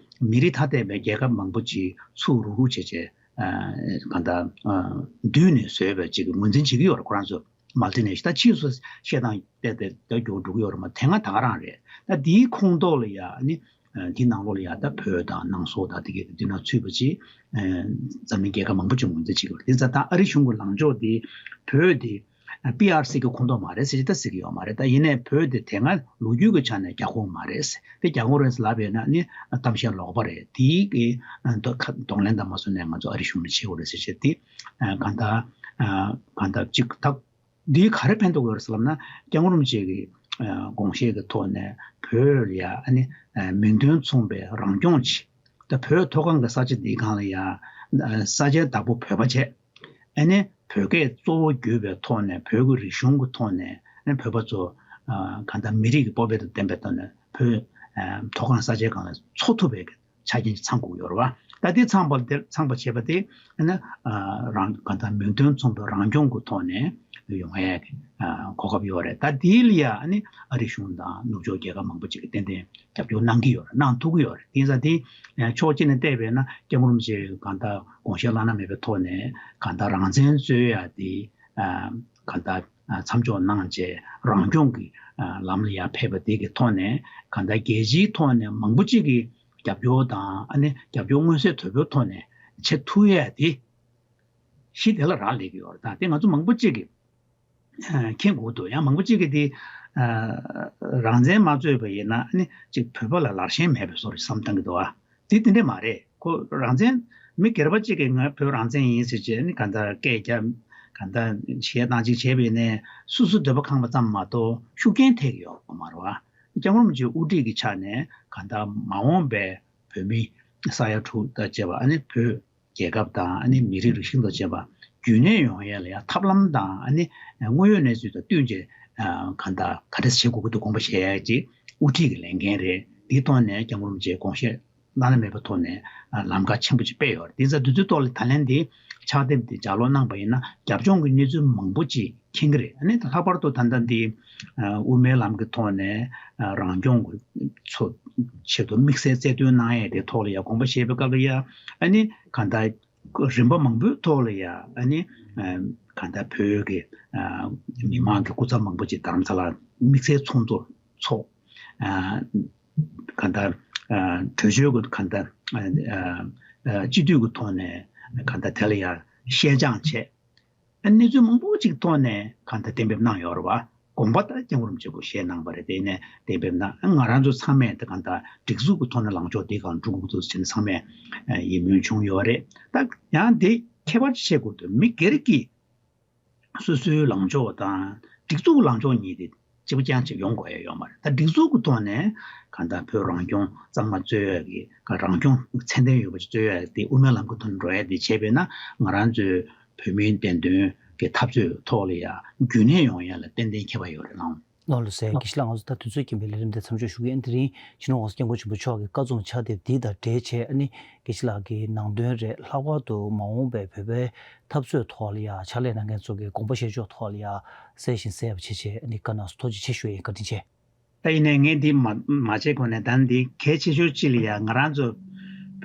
མི་རིགས་ཐ་དད་པའི་རྒྱལ་ཁབ་མང་པོ་ཅིག་ཚུར་རུག་རུག་བྱས་བྱས་གང་ལྟར་བསྡུས་ནས་བཟོས་པའི་ཅིག་ངོས་འཛིན་བྱེད་ཀྱི་ཡོད་རེད་ཁོ་རང་ཚོ། མལ་ཏི་ནེ་ཤ་ད་ཕྱིས་སུ་བཤད་སྟངས་བལྟས་ཏེ་ད་མགྱོགས་འགྲོ་གི་ཡོད་རེད་མ། དེ་སྔ་ད་ག་རང་རེད། ད་དེའི་ཁོངས་གཏོགས་ལ་ཡ་ཨ་ནི་དེའི་ནང་ལོགས་ལ་ཡ་ད་བོད་དང་ནང་སོག་དང་དེ་གའི་དེ་ན་ཚུད་པ་ཅིག་འཛམ་གླིང་རྒྱལ་ཁབ་མང་པོ་ཅིག་ངོས་འཛིན་བྱེད་ཀྱི་ཡོད་རེད། དེ་ཙང་ད་ཨ་རི་གཞུང་གི་ལངས་ཕྱོགས་དེ་བོད་དེ་པི་ཨར་སི་གི་ཁོངས་གཏོགས་མ་རེད་ཟེར་གྱི་ད་ཟེར་གྱི་ཡོད་མ་རེད། ད་ཡིན་ནའི་བོད་དེ་དེ་སྔ་ལོ་རྒྱུས་ཀྱི་ཆ་ནས་རྒྱ་ཁོངས་མ་རེད་ཟེར། དེ་རྒྱ་ཁོངས་རེད་ཟེར་ལབ་པ་ཡིན་ན་ནི་གཏམ་བཤད་ལོག་པ་རེད། དེའི་གི་གདོང་ལེན་དང་མ་སོང་ནས་ང་ཚོ་ཨ་རི་གཞུང་ནས་བྱེད་དགོས་རེད་ཟེར་བྱས་དེ་གང་ལྟར་གང་ལྟར་ཅིག་ད། འདིས་ག་རེ་ཕན་ཐོགས་ཡོད་རེད་ཟེར་ལབ་ན། སྐྱབས་མགོན་རིན་པོ་ཆེ་གི་དགོངས་བཞེད་ཀྱི་ཐོག་ནས་བོད་ལ་ཡ་ཨ་ནི་མིང་དོན་མཚུངས་པའི་རང་སྐྱོང་ཅིག་ད་བོད་མཐོ་སྒང་གི་ས་ཆ་འདིའི་སྒང་ལ་ཡ་ས་ཆའི་བདག་པོ་བོད་པ་བྱས། ཨ་ནི་བོད་སྐད་གཙོ་བོ་གྱུར་པའི་ཐོག་ནས་བོད་ཀྱི་རིག་གཞུང་གི་ཐོག་ནས་ཨ་ནི་བོད་པ་ཚོ་གང་ལྟར་མི་རིགས་ཀྱི་སྤོབས་པ་དང་ལྡན་པའི་ཐོག་ནས་བོད་མཐོ་སྒང་ས་ཆའི་སྒང་ལ་འཚོ་ཐུབ་པའི་ཆ་རྐྱེན་ཅིག་ཚང་དགོས་ཀྱི་ཡོད་རེད་བ། ད་དེ་ཚང་པ་དེ་ཚང་པ་བྱེད་པ་དེ་ཨ་ནི་རང་གང་ལྟར་མིང་དོན་མཚུངས་པའི་རང་སྐྱོང་གི་ཐོག་ནས་ཡོང་ཡས་ཀྱི་གོ་སྐབས་ཡོད་རེད། ད་དེ་ལ་ཡ་ཨ་ནི་ཨ་རི་གཞུང་དང་ནུབ་ཕྱོགས་རྒྱལ་ཁབ་མང་པོ་ཅིག་གིས་ཏན་ཏན་རྒྱབ་སྐྱོར་གནང་གི་ཡོད་རེད། གནང་ཐུབ་ཀྱི་ཡོད་རེད། དེ་ཡིན་ཙང་དེ་ཕྱོགས་གཅིག་ནས་བལྟས་པས་ན་སྐྱབས་མགོན་རིན་པོ་ཆེ་གང་ལྟར་དགོངས་བཞེད་བླ་ན་མེད་པའི་ཐོག་ནས་གང་ལྟར་རང་བཙན་རྩོད་ཡ་དེ་གང་ལྟར་མཚམས་འཇོག་གནང་བྱས་རང་སྐྱོང་གི་ལམ་ལ་ཡར་ཕེབས་པ་དེ་གི་ཐོག་ནས་གང་ལྟར་རྒྱལ་སྤྱིའི་ཐོག་ནས་མང་པོ་ཅིག་གིས་རྒྱབ་སྐྱོར་དང་ཨ་ནི་རྒྱབ་སྐྱོར་མངོན་གསལ་དོད་པོའི་ཐོག་ནས་བྱེད་ཐུབ་ཡས་དེ་གཞི་དེ་ལ་རག་ལས་ཀྱི་ཡོད་རེད། ད་དེ་ང་ཚོ་མང་པོ་ཅིག་གིས་མཁྱེན་དགོས་འདུག་ཡང་མང་པོ་ཅིག་གིས་དེ་རང་བཙན་མ་རྩོད་པ་ཡིན་ན་ཨ་ནི་ཅིག་བོད་པ་ལ་ལར་ཞེན་མེད་པའི་བཟོ་འདྲ་བསམ་བཏང་གི་འདུག་ཨ། དེ་དེ་འདྲས་མ་རེད། ཁོ་རང་བཙན་མི་སྒེར་པ་གཅིག་གིས་ང་བོད་རང་བཙན་ཡིན་ཟེར་བྱས་ནི་གང་ལྟར་སྐད་རྒྱབ་གང་ལྟར་བྱས་སྟངས་གཅིག་བྱས་པས་ནས་སོ་སོའི་འདོད་པ་ཁེངས་པ་ཙམ་མ་གཏོགས་ཤུགས་རྐྱེན་ཐེབས་ཀྱི་ཡོད་མ་རེད་བ། སྐྱབས་མགོན་རིན་པོ་ཆེའི་དབུ་ཁྲིད་ཀྱི་ཆ་ནས་གང་ལྟར་མ་འོངས་པའི་བོད་མི་ས་ཡ་དྲུག་དང་བཅས་པ་ཨ་ནི་བོད་རྒྱལ་ཁབ་དང་ཨ་ནི་མི་རིགས་རིག་གཞུང་དང་བཅས་པ་རྒྱུན་གནས་ཡོང་ཡས་ལ་ཡང་ཐབས་ལམ་དང་ཨ་ནི་དངོས་ཡོད་གནས་ཚུལ་དང་བསྟུན་བྱས་གང་ལྟར་ག་འདྲ་བྱེད་དགོས་ཀྱི་འདུག་དགོངས་པ་བཞེས་ཡས་ཀྱི་དབུ་ཁྲིད་ཀྱི་ལས་འགན་རེད། འདིའི་ཐོག་ནས་སྐྱབས་མགོན་རིན་པོ་ཆེའི་དགོངས་བཞེད་བླ་ན་མེད་པའི་ཐོག་ནས་ལམ་ཁ་ཆེན་པོ་ཅིག་སྤེལ་ཡོད་རེད། དེ་ཚོ་དུས་ཚོད་ཐོག་ལ་ད་ལན་འདི་ཕྱག་དེབ་འདི་ལྗགས་ཀློག་གནང་པ་ཡིན་ན་རྒྱབ་ལྗོངས་ཀྱི་གནས་ཚུལ་མང་པོ་ཅིག་མཁྱེན་གྱི་རེད། ཨ་ནི་ལྷག་པར་དུ་ད་ལྟ་འདི་དབུ་མའི་ལམ་གྱི་ཐོག་ནས་རང་སྐྱོང་གི་ཚོ་ཆེད་དུ་དམིགས་བསལ་རྩལ་འདོན་གནང་ཡས་དེ་ཐོག་ལ་ཡང་དགོངས་པ་བཞེས་པའི་སྐབས་ལ་ཡང་ཨ་ནི་གང་ལྟར་རིམ་པ་མང་པོའི་ཐོག་ལ་ཡང་ཨ་ནི་གང་ལྟར་བོད་ཀྱི་མི་མང་གི་སྐུ་ཚབ་མང་པོ་ཅིག་རྡ་རམ་ས་ལར་དམིགས་བསལ་ཚོགས་འདུ་ཚོགས། གང་ལྟར་གྲོས་ཆོད་ཀྱི་གང་ལྟར་སྤྱི་འཐུས་ཀྱི་ཐོག་ནས་གང་ལྟར་དེ་ལ་ཡང་བཤད་སྦྱང་བྱས། གནས་ཚུལ་མང་པོ་ཅིག་ཐོག་ནས་གང་ལྟར་གཏན་འབེབས་གནང་ཡོད་རེད་བ། དགོངས་པ་ད་སྐྱབས་མགོན་རིན་པོ་ཆེ་སྐུ་བཞེས་གནང་བ་རེད། དེ་ནས་གཏན་འབེབས་གནང་། ང་རང་ཚོ་ཚང་མས་ད་གང་ལྟར་སྒྲིག་འཛུགས་ཀྱི་ཐོག་ནས་ལངས་ཕྱོགས་འདི་གང་འགྲོ་དགོས་འདུག་ཟེར་ནས་ཚང་མས་ཡིད་སྨོན་བྱུང་ཡོད་རེད། ད་ཡང་དེ་ཁྱད་པར་ཅིག་བྱེད་དགོས་འདུག་མི་སྒེར་གྱིས་སོ་སོའི་ལངས་ཕྱོགས་དང་སྒྲིག་འཛུགས་ལངས་ཕྱོགས་གཉིས་དེ་གཅིག་པ་རྐྱང་གཅིག་ཡོང་དགོས་ཡ་ཡོད་མ་རེད། ད་སྒྲིག་འཛུགས་ཀྱི་ཐོག་ནས་གང་ལྟར་བོད་རང་སྐྱོང་གཙང་མ་རྩོད་ཡ་གི་ག་རང་སྐྱོང་ཚད་ལྡན་ཡོད་པ་ཅིག་རྩོད་ཡ་དེ་དབུ་མའི་ལམ་གྱི་ཐོག་ནས་འགྲོ་ཡ་དེ་བྱས་པས་ན་ང་རང་ཚོའི་བོད་མིའི་བདེན་དོན་གྱི་འཐབ་རྩོད་ཐོག་ལ་ཡ་རྒྱུན་གནས་ཡོང་ཡ་ལ་ཏན་ཏན་ཁྱད་པར་ཡོད་རེད་ལགས། ལགས་ལགས་སོ། དགེ་བཤེས་ལགས་ང་ཚོ་ད་དུས་ཚོད་རྐྱེན་པས་ལས་རིམ་འདི་མཚམས་འཇོག་ཞུ་གི་ཡིན། དེ་རིང་སྤྱི་ནོར་༸གོང་ས་༸སྐྱབས་མགོན་ཆེན་པོ་མཆོག་གི་བཀའ་རྩོམ་ཕྱག་དེབ་འདི་དང་འབྲེལ་བྱས་ཨ་ནི་དགེ་བཤེས་ལགས་ཀྱི་ནང་དོན་རེད། ལྷག་པར་དུ་མ་འོངས་པའི་བོད་པའི་འཐབ་རྩོད་ཐོག་ལ་ཡ་ཕྱག་ལས་གནང་མཁན་ཚོ་གི་དགོངས་པ་བཞེས་ཕྱོགས་ཐོག་ལ་ཡ་གསལ་ཞིང་གསལ་བ་བྱེད་ཆེད་ཨ་ནི་བཀའ་གནང་སོང་། ཐུགས་རྗེ་ཆེ་ཞུ་ཡིན། བཀའ་དྲིན་ཆེ། ད་ཡིན་ནའི་ངས་འདི་མ་མ་བྱས་གོང་ནས་ད་འདི་གལ་ཆེ་ཤོས་གཅིག་ལ་ཡ་ང་རང་ཚོ་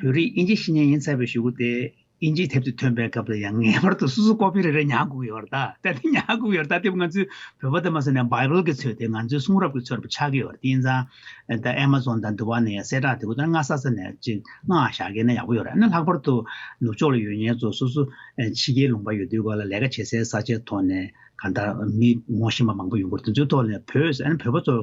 བོད་རིགས་དབྱིན་ཇི་ཤེས་མཁན་ཡིན་ཚར་བའི་གཞུག་གུ་དེ་དབྱིན་ཇིའི་དེབ་དེ་ཐོན་པའི་སྐབས་ལ་ཡང་ངེས་པར་དུ་སོ་སོ་ཀོ་པི་རེ་རེ་ཉར་དགོས་ཀྱི་ཡོད་རེད། ད་ད་དེ་ཉར་དགོས་ཀྱི་ཡོད་རེད། ད་དེ་ང་ཚོའི་བོད་པ་དེ་མ་ཟེར་ནས་བྷའི་བལ་གྱི་ཚོད་དེ་ང་ཚོའི་གསུང་རབ་ཀྱི་ཚོད་རུ་ཆགས་ཀྱི་ཡོད་རེད། དེ་ཡིན་ཙང་ད་ཨེ་མ་ཛོན་དང་འདི་བ་ནས་ཡང་གསལ་བསྒྲགས་དེ་གུ་ད་སྔ་ས་ས་ནས་ཅིག་སྔ་བཞག་གི་ན་ཡག་པོ་ཡོད་རེད། ཨ་ནི་ལྷག་པར་དུ་ནུབ་ཕྱོགས་ལ་ཡོད་མཁན་ཚོ་སོ་སོ་ཕྱི་རྒྱལ་ལུང་པ་ཡོད་དུས་ག་ལ་ལས་ཀ་བྱེད་སའི་ས་ཆའི་ཐོག་ནས་གང་ལྟར་མི་ངོ་ཤེས་པ་མང་པོ་ཡོང་གི་རེད། དེ་ཚོའི་ཐོག་ནས་བོད་ཨ་ནི་བོད་པ་ཚོ་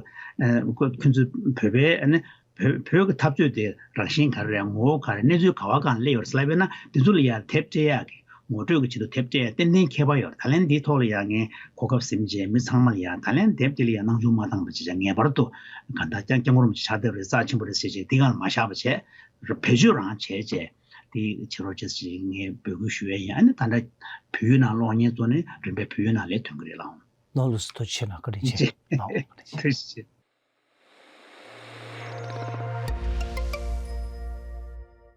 ཁོ་ཁོ་ཚོའི་བོད་པའི་ཨ་ནི་བོད་བོད་ཀྱི་འཐབ་རྩོད་དེ་རང་བཞིན་ག་རེ་རེད། ངོ་བོ་ག་རེ། གནས་ཚུལ་ག་བ་གང་སླེབས་ཡོད་རེད་ཟེར་ལབ་པས་ན་དེ་ཚོ་ལ་ཡང་དེབ་སྤྲད་ཡག་གི་ངོ་སྤྲོད་ཀྱི་ཆེད་དུ་དེབ་སྤྲད་ཡག་ཏན་ཏན་ཁྱད་པར་ཡོད་རེད། ད་ལན་འདིའི་ཐོག་ལ་ཡང་ངས་གོ་སྐབས་ཟིན་བྱས་མི་ཚང་མ་ལ་ཡང་ད་ལན་དེབ་དེ་ལ་ཡང་སྣང་ཆུང་མ་བཏང་བ་བྱས་བྱས་ངེས་པར་དུ་གང་ལྟར་ཀྱང་སྐྱབས་མགོན་རིན་པོ་ཆེ་ཕྱག་དེབ་རེད་རྩ་ཆེན་པོ་རེད་ཟེར་བྱས་འདི་སྒང་ལ་མ་བཞག་པ་བྱས་བེད་སྤྱོད་རང་བྱས་བྱས་དེ་བྱེད་རོགས་བྱས་ཟེར་ངས་འབོད་སྐུལ་ཞུ་ཡས་ཡིན། ཨ་ནི་ད་ལྟ་བོད་ཡིག་ནང་ཀློག་མཁན་ཚོ་ནི་རིམ་པས་བོད་ཡིག་ནང་ལ་ཐོན་གྱི་རེད་ལགས། ལགས་ལགས་སོ། ཐུགས་རྗེ་ཆེ་གནང་། བཀའ་དྲིན་ཆེ། ལགས་བཀའ་དྲིན་ཆེ། ཐུགས་རྗེ་ཆེ།